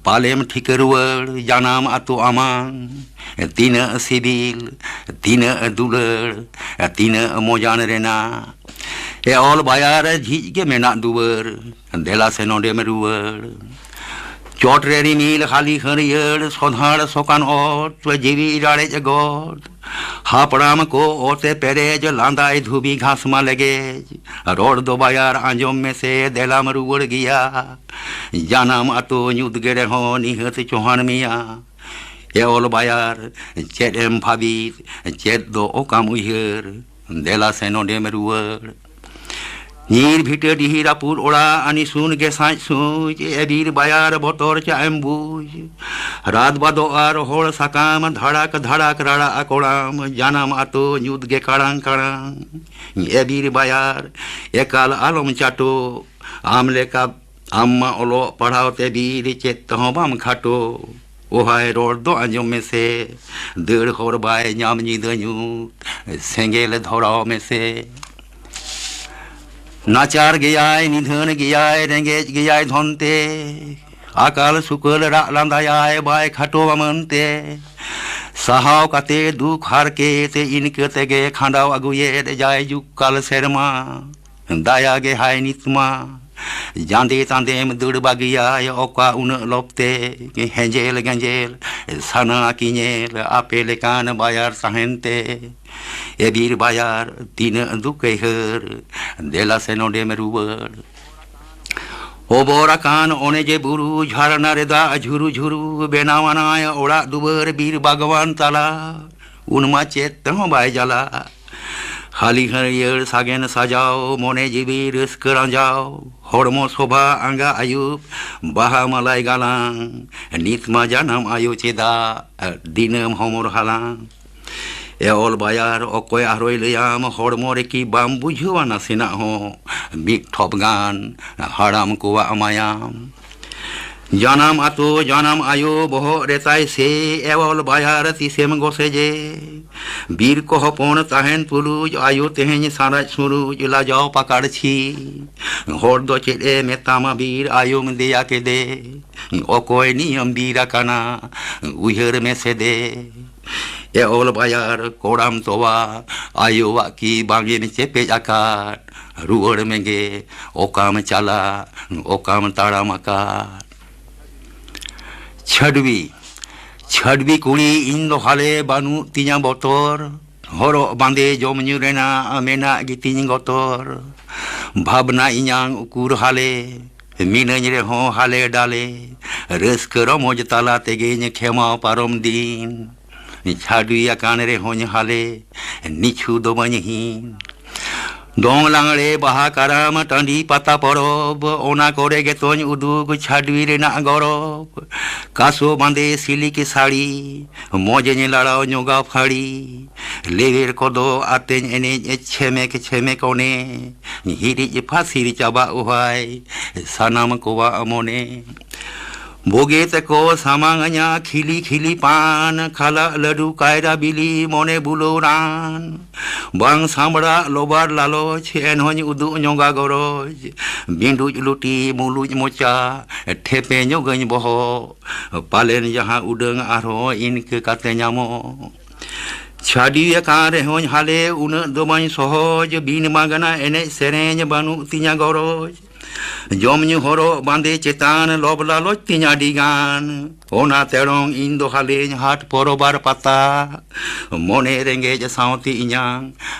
ᱯᱟᱞᱮᱢ ᱴᱷᱤᱠᱟᱹ ᱨᱩᱣᱟᱹᱲ ᱡᱟᱱᱟᱢ ᱟᱛᱳ ᱟᱢᱟᱝ᱾ ᱛᱤᱱᱟᱹᱜ ᱥᱤᱵᱤᱞ, ᱛᱤᱱᱟᱹᱜ ᱫᱩᱞᱟᱹᱲ, ᱛᱤᱱᱟᱹᱜ ᱢᱚᱡᱟᱱ ᱨᱮᱱᱟᱜ᱾ ᱮ ᱚᱞ ᱵᱟᱭᱟᱨ, ᱡᱷᱤᱡ ᱜᱮ ᱢᱮᱱᱟᱜ ᱫᱩᱣᱟᱹᱨ, ᱫᱮᱞᱟ ᱥᱮ ᱱᱚᱰᱮᱢ ᱨᱩᱣᱟᱹᱲ᱾ ᱪᱚᱴ ᱨᱮ ᱨᱤᱢᱤᱞ ᱦᱟᱹᱞᱤ ᱦᱟᱹᱨᱭᱟᱹᱲ, ᱥᱚᱸᱫᱷᱟᱲ ᱥᱚᱠᱟᱱ ᱚᱛ, ᱡᱤᱣᱤ ᱨᱟᱲᱮᱡ ᱜᱚᱫ᱾ ᱦᱟᱯᱲᱟᱢ ᱠᱚ ᱚᱛᱮ ᱯᱮᱨᱮᱡ, ᱞᱟᱸᱫᱟᱭ ᱫᱷᱩᱵᱤ ᱜᱷᱟᱥ ᱢᱟ ᱞᱮᱜᱮᱡ᱾ ᱨᱚᱲ ᱫᱚ ᱵᱟᱭᱟᱨ ᱟᱸᱡᱚᱢ ᱢᱮᱥᱮ, ᱫᱮᱞᱟᱢ ᱨᱩᱣᱟᱹᱲ ᱜᱮᱭᱟ᱾ ᱡᱟᱱᱟᱢ ᱟᱛᱳ ᱧᱩᱛ ᱜᱮ ᱨᱮᱦᱚᱸ ᱱᱤᱦᱟᱹᱛ ᱪᱚᱦᱟᱱ ᱢᱮᱭᱟ᱾ ᱮ ᱚᱞ ᱵᱟᱭᱟᱨ, ᱪᱮᱫ ᱮᱢ ᱵᱷᱟᱹᱵᱤᱛ, ᱪᱮᱫ ᱫᱚ ᱚᱠᱟᱢ ᱩᱭᱦᱟᱹᱨ? ᱫᱮᱞᱟ ᱥᱮ ᱱᱚᱰᱮᱢ ᱨᱩᱣᱟᱹᱲ᱾ ᱧᱤᱨ ᱵᱷᱤᱴᱟᱹ ᱰᱤᱦᱤ ᱨᱟᱹᱯᱩᱫ ᱚᱲᱟᱜ, ᱱᱤᱥᱩᱱ ᱜᱮ ᱥᱟᱡ ᱥᱩᱡ, ᱮ ᱵᱤᱨ ᱵᱟᱭᱟᱨ ᱵᱚᱛᱚᱨ ᱪᱟᱜ ᱮᱢ ᱵᱩᱡᱽ᱾ ᱨᱟᱛ ᱵᱟᱫᱚᱜᱼᱟ ᱨᱚᱦᱚᱲ ᱥᱟᱠᱟᱢ, ᱫᱷᱟᱲᱟᱠ ᱫᱷᱟᱲᱟᱠ ᱨᱟᱲᱟᱜᱼᱟ ᱠᱚᱲᱟᱢ, ᱡᱟᱱᱟᱢ ᱟᱛᱳ ᱧᱩᱛ ᱜᱮ ᱠᱟᱲᱟᱝ ᱠᱟᱲᱟᱝ᱾ ᱮ ᱵᱤᱨ ᱵᱟᱭᱟᱨ, ᱮᱠᱟᱞ ᱟᱞᱚᱢ ᱪᱟᱴᱚᱜ, ᱟᱢ ᱞᱮᱠᱟ ᱟᱢ ᱢᱟ ᱚᱞᱚᱜ ᱯᱟᱲᱦᱟᱣ ᱛᱮ ᱵᱤᱨ ᱪᱮᱫ ᱛᱮᱦᱚᱸ ᱵᱟᱢ ᱠᱷᱟᱴᱚ᱾ ᱳᱦᱟᱭ ᱨᱚᱲ ᱫᱚ ᱟᱸᱡᱚᱢ ᱢᱮᱥᱮ, ᱫᱟᱹᱲ ᱦᱚᱨ ᱵᱟᱭ ᱧᱟᱢ ᱧᱤᱫᱟᱹ ᱧᱩᱛ, ᱥᱮᱸᱜᱮᱞ ᱫᱷᱚᱨᱟᱣ ᱢᱮᱥᱮ᱾ ᱱᱟᱪᱟᱨ ᱜᱮᱭᱟᱭ, ᱱᱤᱫᱷᱟᱹᱱ ᱜᱮᱭᱟᱭ, ᱨᱮᱸᱜᱮᱡ ᱜᱮᱭᱟᱭ ᱫᱷᱚᱱᱛᱮ, ᱟᱠᱟᱞ ᱥᱩᱠᱟᱹᱞ ᱨᱟᱜ ᱞᱟᱸᱫᱟᱭᱟᱭ, ᱵᱟᱭ ᱠᱷᱟᱴᱚ ᱟᱢᱟᱹᱱ ᱛᱮ᱾ ᱥᱟᱦᱟᱣ ᱠᱟᱛᱮ ᱫᱩᱠ ᱦᱟᱨᱠᱮᱛ, ᱤᱱᱠᱟᱹ ᱛᱮᱜᱮ ᱠᱷᱟᱸᱰᱟᱣ ᱟᱹᱜᱩᱭᱮᱫ ᱡᱟᱭ ᱡᱩᱜᱽ ᱠᱟᱞ ᱥᱮᱨᱢᱟ᱾ ᱫᱟᱭᱟ ᱜᱮ ᱦᱟᱭ ᱱᱤᱛ ᱢᱟ, ᱡᱟᱸᱫᱮ ᱛᱟᱸᱫᱮᱢ ᱫᱟᱹᱲ ᱵᱟᱹᱜᱤᱭᱟᱭ ᱚᱠᱟ ᱩᱱᱟᱹᱜ ᱞᱚᱵᱛᱮ, ᱦᱮᱸᱡᱮᱞ ᱜᱮᱸᱡᱮᱞ ᱥᱟᱱᱟ ᱠᱤᱧᱮᱞ ᱟᱯᱮ ᱞᱮᱠᱟᱱ ᱵᱟᱭᱟᱨ ᱛᱟᱦᱮᱱ ᱛᱮ᱾ ᱮ ᱵᱤᱨ ᱵᱟᱭᱟᱨ ᱛᱤᱱᱟᱹᱜ ᱫᱩᱠ ᱟᱹᱭᱦᱟᱹᱨ, ᱫᱮᱞᱟ ᱥᱮ ᱱᱚᱰᱮᱢ ᱨᱩᱣᱟᱹᱲ᱾ ᱚᱵᱚᱨ ᱟᱠᱟᱱ ᱚᱱᱮ ᱡᱮ ᱵᱩᱨᱩ, ᱡᱷᱟᱨᱱᱟ ᱨᱮ ᱫᱟᱜ ᱡᱷᱩᱨᱩ ᱡᱷᱩᱨᱩ, ᱵᱮᱱᱟᱣ ᱟᱱᱟᱭ ᱚᱲᱟᱜ ᱫᱩᱣᱟᱹᱨ ᱵᱤᱨ ᱵᱟᱜᱽᱣᱟᱱ ᱛᱟᱞᱟ, ᱩᱱ ᱢᱟ ᱪᱮᱫ ᱛᱮᱦᱚᱸ ᱵᱟᱭ ᱡᱟᱞᱟ᱾ ᱦᱟᱹᱞᱤ ᱦᱟᱹᱨᱭᱟᱹᱲ ᱥᱟᱜᱮᱱ ᱥᱟᱡᱟᱣ, ᱢᱚᱱᱮ ᱡᱤᱣᱤ ᱨᱟᱹᱥᱠᱟᱹ ᱨᱟᱸᱡᱟᱣ, ᱦᱚᱲᱢᱚ ᱥᱚᱵᱷᱟ ᱟᱸᱜᱟ ᱟᱹᱭᱩᱵ, ᱵᱟᱦᱟ ᱢᱟᱞᱟᱭ ᱜᱟᱞᱟᱝ, ᱱᱤᱛ ᱢᱟ ᱡᱟᱱᱟᱢ ᱟᱭᱳ ᱪᱮᱫᱟᱜ, ᱫᱤᱱᱟᱹᱢ ᱦᱚᱢᱚᱨ ᱦᱟᱞᱟᱝ᱾ ᱮ ᱚᱞ ᱵᱟᱭᱟᱨ, ᱚᱠᱚᱭ ᱟᱨᱚᱭ ᱞᱟᱹᱭᱟᱢ, ᱦᱚᱲᱢᱚ ᱨᱮᱠᱤ ᱵᱟᱢ ᱵᱩᱡᱷᱟᱹᱣᱟ ᱱᱟᱥᱮᱱᱟᱜ ᱦᱚᱸ, ᱢᱤᱫ ᱴᱷᱚᱯ ᱜᱟᱱ ᱦᱟᱲᱟᱢ ᱠᱚᱣᱟᱜ ᱢᱟᱭᱟᱢ? ᱡᱟᱱᱟᱢ ᱟᱛᱳ, ᱡᱟᱱᱟᱢ ᱟᱭᱳ, ᱵᱚᱦᱚᱜ ᱨᱮᱛᱟᱭ ᱥᱮ, ᱮ ᱚᱞ ᱵᱟᱭᱟᱨ, ᱛᱤᱥᱮᱢ ᱜᱚᱥᱮᱡᱮ? ᱵᱤᱨ ᱠᱚ ᱦᱚᱯᱚᱱ ᱛᱟᱦᱮᱱ ᱛᱩᱞᱩᱡ, ᱟᱭᱳ ᱛᱮᱦᱮᱧ ᱥᱟᱨᱟᱡ ᱥᱩᱨᱩᱡ, ᱞᱟᱡᱟᱣ ᱯᱟᱠᱟᱲ ᱪᱷᱤ᱾ ᱦᱚᱲ ᱫᱚ ᱪᱮᱫ ᱮ ᱢᱮᱛᱟᱢᱟ, ᱵᱤᱨ ᱟᱭᱳᱢ ᱫᱮᱭᱟ ᱠᱮᱫᱮ? ᱚᱠᱚᱭ ᱱᱤᱭᱟᱹᱢ ᱵᱤᱨ ᱟᱠᱟᱱᱟ, ᱩᱭᱦᱟᱹᱨ ᱢᱮᱥᱮ ᱫᱮ᱾ ᱮ ᱚᱞ ᱵᱟᱭᱟᱨ, ᱠᱚᱲᱟᱢ ᱛᱚᱣᱟ, ᱟᱭᱳᱣᱟᱜ ᱠᱤ ᱵᱟᱝᱮᱢ ᱪᱮᱯᱮᱡ ᱟᱠᱟᱫ? ᱨᱩᱣᱟᱹᱲ ᱢᱮᱜᱮ, ᱚᱠᱟᱢ ᱪᱟᱞᱟᱜ, ᱚᱠᱟᱢ ᱛᱟᱲᱟᱢ ᱟᱠᱟᱫ? ᱪᱷᱟᱹᱰᱣᱤ᱾ ᱪᱷᱟᱹᱰᱣᱤ ᱠᱩᱲᱤ ᱤᱧ ᱫᱚ ᱦᱟᱞᱮ, ᱵᱟᱹᱱᱩᱜ ᱛᱤᱧᱟ ᱵᱚᱛᱚᱨ᱾ ᱦᱚᱨᱚᱜ ᱵᱟᱸᱫᱮ ᱡᱚᱢ ᱧᱩ ᱨᱮᱱᱟᱜ ᱢᱮᱱᱟᱜ ᱜᱮᱛᱤᱧ ᱜᱚᱛᱚᱨ᱾ ᱵᱷᱟᱵᱽᱱᱟ ᱤᱧᱟᱝ ᱩᱠᱩᱨ ᱦᱟᱞᱮ, ᱢᱤᱱᱟᱹᱧ ᱨᱮᱦᱚᱸ ᱦᱟᱞᱮ ᱰᱟᱞᱮ᱾ ᱨᱟᱹᱥᱠᱟᱹ ᱨᱚᱢᱚᱡᱽ ᱛᱟᱞᱟ ᱛᱮᱜᱮᱧ ᱠᱷᱮᱢᱟᱣ ᱯᱟᱨᱚᱢ ᱫᱤᱱ᱾ ᱪᱷᱟᱰᱩᱭ ᱟᱠᱟᱱ ᱨᱮᱦᱚᱸᱧ ᱦᱟᱞᱮ, ᱱᱤᱪᱷᱩ ᱫᱚ ᱵᱟᱹᱧ ᱦᱤᱱ᱾ ᱫᱚᱝ ᱞᱟᱜᱽᱲᱮ ᱵᱟᱦᱟ ᱠᱟᱨᱟᱢ ᱴᱟᱺᱰᱤ ᱯᱟᱛᱟ ᱯᱚᱨᱚᱵᱽ, ᱚᱱᱟ ᱠᱚᱨᱮ ᱜᱮᱛᱚᱧ ᱩᱫᱩᱜ ᱪᱷᱟᱰᱩᱭ ᱨᱮᱱᱟᱜ ᱜᱚᱨᱚᱵᱽ᱾ ᱠᱟᱥᱳ ᱵᱟᱸᱫᱮ ᱥᱤᱞᱤᱠ ᱥᱟᱹᱲᱤ, ᱢᱚᱡᱮᱧ ᱞᱟᱲᱟᱣ ᱧᱚᱜᱟ ᱯᱷᱟᱹᱲᱤ᱾ ᱞᱮᱣᱮᱨ ᱠᱚᱫᱚ ᱟᱛᱮᱧ ᱮᱱᱮᱡ ᱪᱷᱮᱢᱮᱠ ᱪᱷᱮᱢᱮᱠ ᱚᱱᱮ, ᱦᱤᱨᱤᱡ ᱯᱷᱟᱥᱤᱨ ᱪᱟᱵᱟᱜ ᱚᱦᱟᱭ ᱥᱟᱱᱟᱢ ᱠᱚᱣᱟᱜ ᱢᱚᱱᱮ᱾ ᱵᱳᱜᱮ ᱛᱮᱠᱚ ᱥᱟᱢᱟᱝ ᱟᱹᱧᱟ ᱠᱷᱤᱞᱤ ᱠᱷᱤᱞᱤ ᱯᱟᱱ, ᱠᱷᱟᱞᱟᱜ ᱞᱟᱹᱰᱩ ᱠᱟᱭᱨᱟ ᱵᱤᱞᱤ ᱢᱚᱱᱮ ᱵᱩᱞᱟᱹᱣ ᱨᱟᱱ᱾ ᱵᱟᱝ ᱥᱟᱢᱵᱲᱟᱜ ᱞᱚᱵᱟᱨ ᱞᱟᱞᱚᱪ ᱮᱱᱦᱚᱧ ᱩᱫᱩᱜ ᱧᱚᱜᱟ ᱜᱚᱨᱚᱡᱽ᱾ ᱵᱤᱸᱰᱩᱡ ᱞᱩᱴᱤ ᱢᱩᱞᱩᱡ ᱢᱚᱪᱟ, ᱴᱷᱮᱯᱮ ᱧᱚᱜᱟᱹᱧ ᱵᱚᱦᱚᱜ᱾ ᱯᱟᱞᱮᱱ ᱡᱟᱦᱟᱸ ᱩᱰᱟᱹᱝ ᱟᱨᱦᱚᱸ ᱤᱱᱠᱟᱹ ᱠᱟᱛᱮ ᱧᱟᱢᱚᱜ᱾ ᱪᱷᱟᱰᱤ ᱟᱠᱟᱱ ᱨᱮᱦᱚᱸᱧ ᱦᱟᱞᱮ, ᱩᱱᱟᱹᱜ ᱫᱚ ᱵᱟᱹᱧ ᱥᱚᱦᱚᱡᱽ, ᱵᱤᱱ ᱢᱟᱜᱽᱱᱟ ᱮᱱᱮᱡ ᱥᱮᱨᱮᱧ ᱵᱟᱹᱱᱩᱜ ᱛᱤᱧᱟ ᱜᱚᱨᱚᱡᱽ᱾ ᱡᱚᱢ ᱧᱩ ᱦᱚᱨᱚᱜ ᱵᱟᱸᱫᱮ ᱪᱮᱛᱟᱱ ᱞᱚᱵ ᱞᱟᱞᱚᱪ ᱛᱤᱧ ᱟᱹᱰᱤ ᱜᱟᱱ᱾ ᱚᱱᱟ ᱛᱮᱲᱚᱝ ᱤᱧ ᱫᱚ ᱦᱟᱞᱮᱧ ᱦᱟᱴ ᱯᱚᱨᱚᱵᱽ ᱟᱨ ᱯᱟᱛᱟ᱾ ᱢᱚᱱᱮ ᱨᱮᱸᱜᱮᱡ ᱥᱟᱶᱛᱮ ᱤᱧᱟᱝ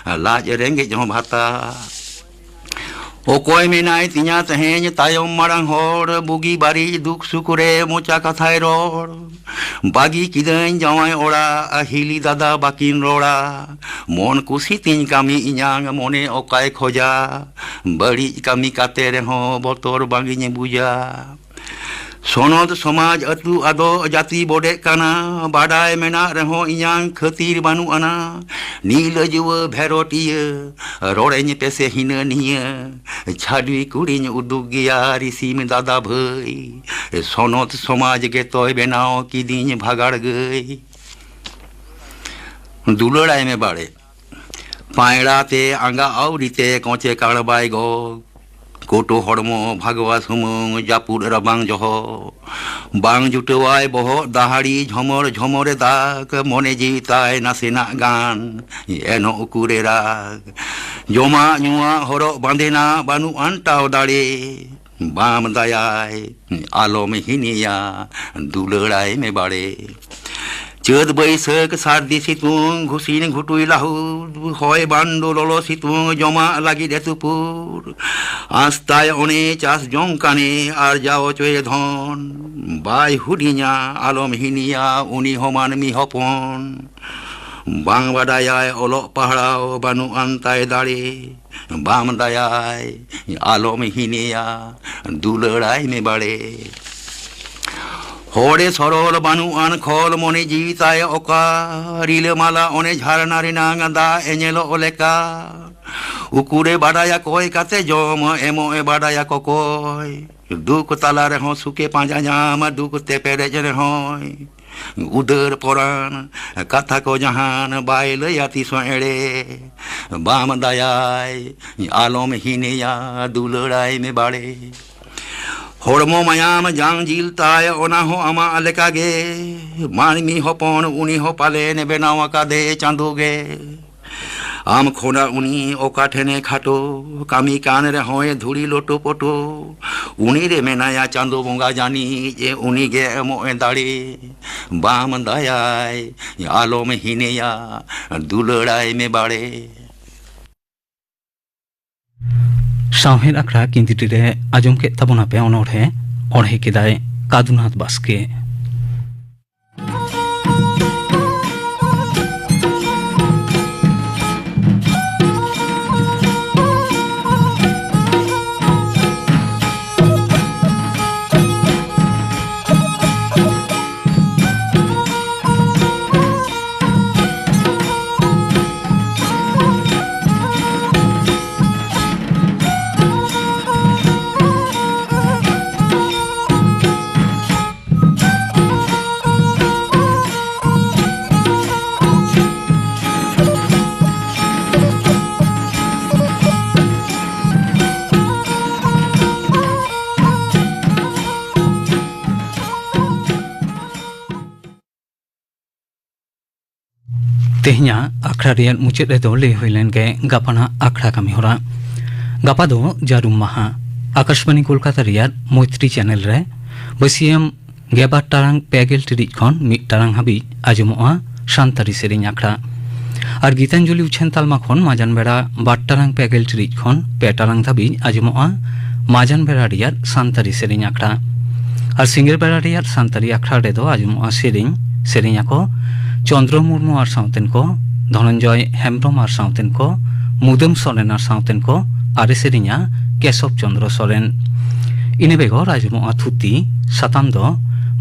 ᱞᱟᱡ ᱨᱮᱸᱜᱮᱡ ᱦᱚᱸ ᱵᱷᱟᱛᱟ᱾ ᱚᱠᱚᱭ ᱢᱮᱱᱟᱭ ᱛᱤᱧᱟ ᱛᱮᱦᱮᱧ ᱛᱟᱭᱚᱢ ᱢᱟᱲᱟᱝ ᱦᱚᱲ, ᱵᱩᱜᱤ ᱵᱟᱹᱲᱤᱡ ᱫᱩᱠ ᱥᱩᱠ ᱨᱮ ᱢᱚᱪᱟ ᱠᱟᱛᱷᱟᱭ ᱨᱚᱲ᱾ ᱵᱟᱹᱜᱤ ᱠᱤᱫᱟᱹᱧ ᱡᱟᱶᱟᱭ ᱚᱲᱟᱜ, ᱦᱤᱞᱤ ᱫᱟᱫᱟ ᱵᱟᱹᱠᱤᱱ ᱨᱚᱲᱟ᱾ ᱢᱚᱱ ᱠᱩᱥᱤ ᱛᱤᱧ ᱠᱟᱹᱢᱤ ᱤᱧᱟᱝ, ᱢᱚᱱᱮ ᱚᱠᱟᱭ ᱠᱷᱚᱡᱟ᱾ ᱵᱟᱹᱲᱤᱡ ᱠᱟᱹᱢᱤ ᱠᱟᱛᱮ ᱨᱮᱦᱚᱸ ᱵᱚᱛᱚᱨ ᱵᱟᱝ ᱤᱧ ᱵᱩᱡᱟ᱾ ᱥᱚᱱᱚᱛ ᱥᱚᱢᱟᱡᱽ ᱟᱹᱛᱩ ᱟᱫᱚ ᱡᱟᱹᱛᱤ ᱵᱚᱰᱮᱜ ᱠᱟᱱᱟ, ᱵᱟᱰᱟᱭ ᱢᱮᱱᱟᱜ ᱨᱮᱦᱚᱸ ᱤᱧᱟᱝ ᱠᱷᱟᱹᱛᱤᱨ ᱵᱟᱹᱱᱩᱜ ᱟᱱᱟ᱾ ᱱᱤᱞᱟᱹ ᱡᱩᱣᱟᱹ ᱵᱷᱮᱨᱚᱴᱤᱭᱟᱹ, ᱨᱚᱲᱟᱹᱧ ᱯᱮᱥᱮ ᱦᱤᱱᱟᱹ ᱱᱤᱭᱟᱹ, ᱪᱷᱟᱹᱰᱣᱤ ᱠᱩᱲᱤᱧ ᱩᱫᱩᱜ ᱜᱮᱭᱟ ᱨᱤᱥᱤᱢ ᱫᱟᱫᱟ ᱵᱷᱟᱹᱭ᱾ ᱥᱚᱱᱚᱛ ᱥᱚᱢᱟᱡᱽ ᱜᱮᱛᱚᱭ ᱵᱮᱱᱟᱣ ᱠᱤᱫᱤᱧ ᱵᱷᱟᱜᱟᱲ ᱜᱟᱹᱭ᱾ ᱫᱩᱞᱟᱹᱲᱟᱭ ᱢᱮ ᱵᱟᱲᱮ᱾ ᱯᱟᱭᱲᱟ ᱛᱮ ᱟᱸᱜᱟ ᱟᱹᱣᱨᱤ ᱛᱮ ᱠᱚᱪᱮ ᱠᱟᱲᱵᱟᱭ ᱜᱚᱜ᱾ ᱠᱳᱴᱳ ᱦᱚᱲᱢᱚ ᱵᱷᱟᱜᱽᱣᱟ ᱥᱩᱢᱩᱝ ᱡᱟᱹᱯᱩᱫ ᱨᱟᱵᱟᱝ ᱡᱚᱦᱚᱜ᱾ ᱵᱟᱝ ᱡᱩᱴᱟᱹᱣᱟᱭ ᱵᱚᱦᱚᱜ ᱫᱟᱦᱟᱲᱤ ᱡᱷᱚᱢᱚᱨ ᱡᱷᱚᱢᱚᱨᱮ ᱫᱟᱜᱽ᱾ ᱢᱚᱱᱮ ᱡᱤᱣᱤ ᱛᱟᱭ ᱱᱟᱥᱮᱱᱟᱜ ᱜᱟᱱ ᱮᱱᱦᱚᱸ ᱩᱠᱩᱨᱮ ᱨᱟᱜᱽ᱾ ᱡᱚᱢᱟᱜ ᱧᱩᱣᱟᱜ ᱦᱚᱨᱚᱜ ᱵᱟᱸᱫᱮᱱᱟᱜ ᱵᱟᱹᱱᱩᱜ ᱟᱱᱴᱟᱣ ᱫᱟᱲᱮ᱾ ᱵᱟᱢ ᱫᱟᱭᱟᱭ ᱟᱞᱚᱢ ᱦᱤᱱᱤᱭᱟ, ᱫᱩᱞᱟᱹᱲᱟᱭ ᱢᱮ ᱵᱟᱲᱮ᱾ ᱪᱟᱹᱛ ᱵᱟᱹᱭᱥᱟᱹᱠᱷ ᱥᱟᱹᱨᱫᱤ ᱥᱤᱛᱩᱝ, ᱜᱷᱩᱥᱤᱱ ᱜᱷᱩᱴᱩᱭ ᱞᱟᱹᱦᱩᱫ, ᱦᱚᱭ ᱵᱟᱱᱰᱳ ᱞᱚᱞᱚ ᱥᱤᱛᱩᱝ, ᱡᱚᱢᱟᱜ ᱞᱟᱹᱜᱤᱫ ᱮ ᱛᱩᱯᱩᱨ᱾ ᱟᱸᱥ ᱛᱟᱭ ᱚᱱᱮ ᱪᱟᱥ ᱡᱚᱝ ᱠᱟᱱᱮ, ᱟᱨᱡᱟᱣ ᱚᱪᱚᱭᱮ ᱫᱷᱚᱱ᱾ ᱵᱟᱭ ᱦᱩᱰᱤᱧᱟ, ᱟᱞᱚᱢ ᱦᱤᱱᱤᱭᱟ, ᱩᱱᱤ ᱦᱚᱸ ᱢᱟᱹᱱᱢᱤ ᱦᱚᱯᱚᱱ᱾ ᱵᱟᱝ ᱵᱟᱰᱟᱭᱟᱭ ᱚᱞᱚᱜ ᱯᱟᱲᱦᱟᱣ, ᱵᱟᱹᱱᱩᱜ ᱟᱱ ᱛᱟᱭ ᱫᱟᱲᱮ᱾ ᱵᱟᱢ ᱫᱟᱭᱟᱭ, ᱟᱞᱚᱢ ᱦᱤᱱᱮᱭᱟ, ᱫᱩᱞᱟᱹᱲᱟᱭ ᱢᱮ ᱵᱟᱲᱮ᱾ ᱦᱚᱲᱮ ᱥᱚᱨᱚᱞ ᱵᱟᱹᱱᱩᱜ ᱟᱱ ᱠᱷᱚᱞ, ᱢᱚᱱᱮ ᱡᱤᱣᱤ ᱛᱟᱭ ᱚᱠᱟ᱾ ᱨᱤᱞᱟᱹᱢᱟᱞᱟ ᱚᱱᱮ ᱡᱷᱟᱨᱱᱟ ᱨᱮᱱᱟᱝ ᱫᱟᱜ ᱮ ᱧᱮᱞᱚᱜ ᱞᱮᱠᱟ᱾ ᱩᱠᱩᱨᱮ ᱵᱟᱰᱟᱭᱟ ᱠᱚᱭ ᱠᱟᱛᱮ ᱡᱚᱢ, ᱮᱢᱚᱜ ᱮ ᱵᱟᱰᱟᱭᱟ ᱠᱚᱠᱚᱭ᱾ ᱫᱩᱠ ᱛᱟᱞᱟ ᱨᱮᱦᱚᱸ ᱥᱩᱠᱮ ᱯᱟᱸᱡᱟ ᱧᱟᱢ, ᱫᱩᱠ ᱛᱮ ᱯᱮᱨᱮᱡ ᱨᱮᱦᱚᱸᱭ᱾ ᱩᱫᱟᱹᱨ ᱯᱚᱨᱟᱱ, ᱠᱟᱛᱷᱟ ᱠᱚ ᱡᱟᱦᱟᱱ ᱵᱟᱭ ᱞᱟᱹᱭᱟ ᱛᱤᱥ ᱦᱚᱸ ᱮᱲᱮ᱾ ᱵᱟᱢ ᱫᱟᱭᱟᱭ, ᱟᱞᱚᱢ ᱦᱤᱱᱮᱭᱟ, ᱫᱩᱞᱟᱹᱲᱟᱭ ᱢᱮ ᱵᱟᱲᱮ᱾ ᱦᱚᱲᱢᱚ ᱢᱟᱭᱟᱢ ᱡᱟᱝ ᱡᱤᱞ ᱛᱟᱭ, ᱚᱱᱟ ᱦᱚᱸ ᱟᱢᱟᱜ ᱞᱮᱠᱟ ᱜᱮ᱾ ᱢᱟᱹᱱᱢᱤ ᱦᱚᱯᱚᱱ ᱩᱱᱤ ᱦᱚᱸ ᱯᱟᱞᱮᱱ ᱵᱮᱱᱟᱣ ᱟᱠᱟᱫᱮ ᱪᱟᱸᱫᱳ ᱜᱮ᱾ ᱟᱢ ᱠᱷᱚᱱᱟᱜ ᱩᱱᱤ ᱚᱠᱟ ᱴᱷᱮᱱᱮ ᱠᱷᱟᱴᱚ, ᱠᱟᱹᱢᱤ ᱠᱟᱱ ᱨᱮᱦᱚᱸᱭ ᱫᱷᱩᱲᱤ ᱞᱚᱴᱚ ᱯᱚᱴᱚ᱾ ᱩᱱᱤ ᱨᱮ ᱢᱮᱱᱟᱭᱟ ᱪᱟᱸᱫᱳ ᱵᱚᱸᱜᱟ ᱡᱟᱹᱱᱤᱡ, ᱩᱱᱤ ᱜᱮ ᱮᱢᱚᱜ ᱮ ᱫᱟᱲᱮ᱾ ᱵᱟᱢ ᱫᱟᱭᱟᱭ, ᱟᱞᱚᱢ ᱦᱤᱱᱮᱭᱟ, ᱫᱩᱞᱟᱹᱲᱟᱭ ᱢᱮ ᱵᱟᱲᱮ᱾ ᱥᱟᱶᱦᱮᱫ ᱟᱠᱷᱲᱟ ᱠᱤᱸᱫᱤᱨᱤ ᱨᱮ ᱟᱸᱡᱚᱢ ᱠᱮᱫ ᱛᱟᱵᱚᱱᱟᱯᱮ ᱚᱱᱚᱬᱦᱮ, ᱚᱬᱦᱮ ᱠᱮᱫᱟᱭ ᱠᱟᱫᱩᱱᱟᱛᱷ ᱵᱟᱥᱠᱮ᱾ ᱛᱮᱦᱮᱧᱟᱜ ᱟᱠᱷᱲᱟ ᱨᱮᱭᱟᱜ ᱢᱩᱪᱟᱹᱫ ᱨᱮᱫᱚ ᱞᱟᱹᱭ ᱦᱩᱭ ᱞᱮᱱ ᱜᱮ ᱜᱟᱯᱟᱱᱟᱜ ᱟᱠᱷᱲᱟ ᱠᱟᱹᱢᱤ ᱦᱚᱨᱟ᱾ ᱜᱟᱯᱟ ᱫᱚ ᱡᱟᱹᱨᱩᱢ ᱢᱟᱦᱟ᱾ ᱟᱠᱟᱥᱵᱟᱱᱤ ᱠᱳᱞᱠᱟᱛᱟ ᱨᱮᱭᱟᱜ ᱢᱳᱭᱛᱨᱤ ᱪᱮᱱᱮᱞ ᱨᱮ ᱵᱟᱹᱥᱤᱭᱟᱹᱢ ᱜᱮᱞᱵᱟᱨ ᱴᱟᱲᱟᱝ ᱯᱮ ᱜᱮᱞ ᱴᱤᱲᱤᱡ ᱠᱷᱚᱱ ᱢᱤᱫ ᱴᱟᱲᱟᱝ ᱦᱟᱹᱵᱤᱡ ᱟᱸᱡᱚᱢᱚᱜᱼᱟ ᱥᱟᱱᱛᱟᱲᱤ ᱥᱮᱨᱮᱧ ᱟᱠᱷᱲᱟ᱾ ᱟᱨ ᱜᱤᱛᱟᱧᱡᱚᱞᱤ ᱩᱪᱷᱟᱹᱱ ᱛᱟᱞᱢᱟ ᱠᱷᱚᱱ ᱢᱟᱡᱟᱱ ᱵᱮᱲᱟ ᱵᱟᱨ ᱴᱟᱲᱟᱝ ᱯᱮ ᱜᱮᱞ ᱴᱤᱲᱤᱡ ᱠᱷᱚᱱ ᱯᱮ ᱴᱟᱲᱟᱝ ᱫᱷᱟᱹᱵᱤᱡ ᱟᱸᱡᱚᱢᱚᱜᱼᱟ ᱢᱟᱡᱟᱱ ᱵᱮᱲᱟ ᱨᱮᱭᱟᱜ ᱥᱟᱱᱛᱟᱲᱤ ᱥᱮᱨᱮᱧ ᱟᱠᱷᱲᱟ᱾ ᱟᱨ ᱥᱤᱸᱜᱟᱹᱲ ᱵᱮᱲᱟ ᱨᱮᱭᱟᱜ ᱥᱟᱱᱛᱟᱲᱤ ᱟᱠᱷᱲᱟ ᱨᱮᱫᱚ ᱟᱸᱡᱚᱢᱚᱜᱼᱟ ᱥᱮᱨᱮᱧ, ᱥᱮᱨᱮᱧ ᱟᱠᱚ ᱪᱚᱱᱫᱨᱚ ᱢᱩᱨᱢᱩ ᱟᱨ ᱥᱟᱶᱛᱮᱱ ᱠᱚ, ᱫᱷᱚᱱᱚᱱᱡᱚᱭ ᱦᱮᱢᱵᱨᱚᱢ ᱟᱨ ᱥᱟᱶᱛᱮᱱ ᱠᱚ, ᱢᱩᱫᱟᱹᱢ ᱥᱚᱨᱮᱱ ᱟᱨ ᱥᱟᱶᱛᱮᱱ ᱠᱚ, ᱟᱨᱮ ᱥᱮᱨᱮᱧᱟ ᱠᱮᱥᱚᱵ ᱪᱚᱱᱫᱨᱚ ᱥᱚᱨᱮᱱ᱾ ᱤᱱᱟᱹ ᱵᱮᱜᱚᱨ ᱟᱸᱡᱚᱢᱚᱜᱼᱟ ᱛᱷᱩᱛᱤ, ᱥᱟᱛᱟᱢ ᱫᱚ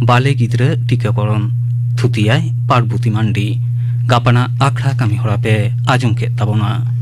ᱵᱟᱞᱮ ᱜᱤᱫᱽᱨᱟᱹ ᱴᱤᱠᱟᱹᱠᱚᱨᱚᱱ, ᱛᱷᱩᱛᱤᱭᱟᱭ ᱯᱟᱨᱵᱚᱛᱤ ᱢᱟᱱᱰᱤ᱾ ᱜᱟᱯᱟᱱᱟᱜ ᱟᱠᱷᱲᱟ ᱠᱟᱹᱢᱤ ᱦᱚᱨᱟ ᱯᱮ ᱟᱸᱡᱚᱢ ᱠᱮᱫ ᱛᱟᱵᱚᱱᱟ᱾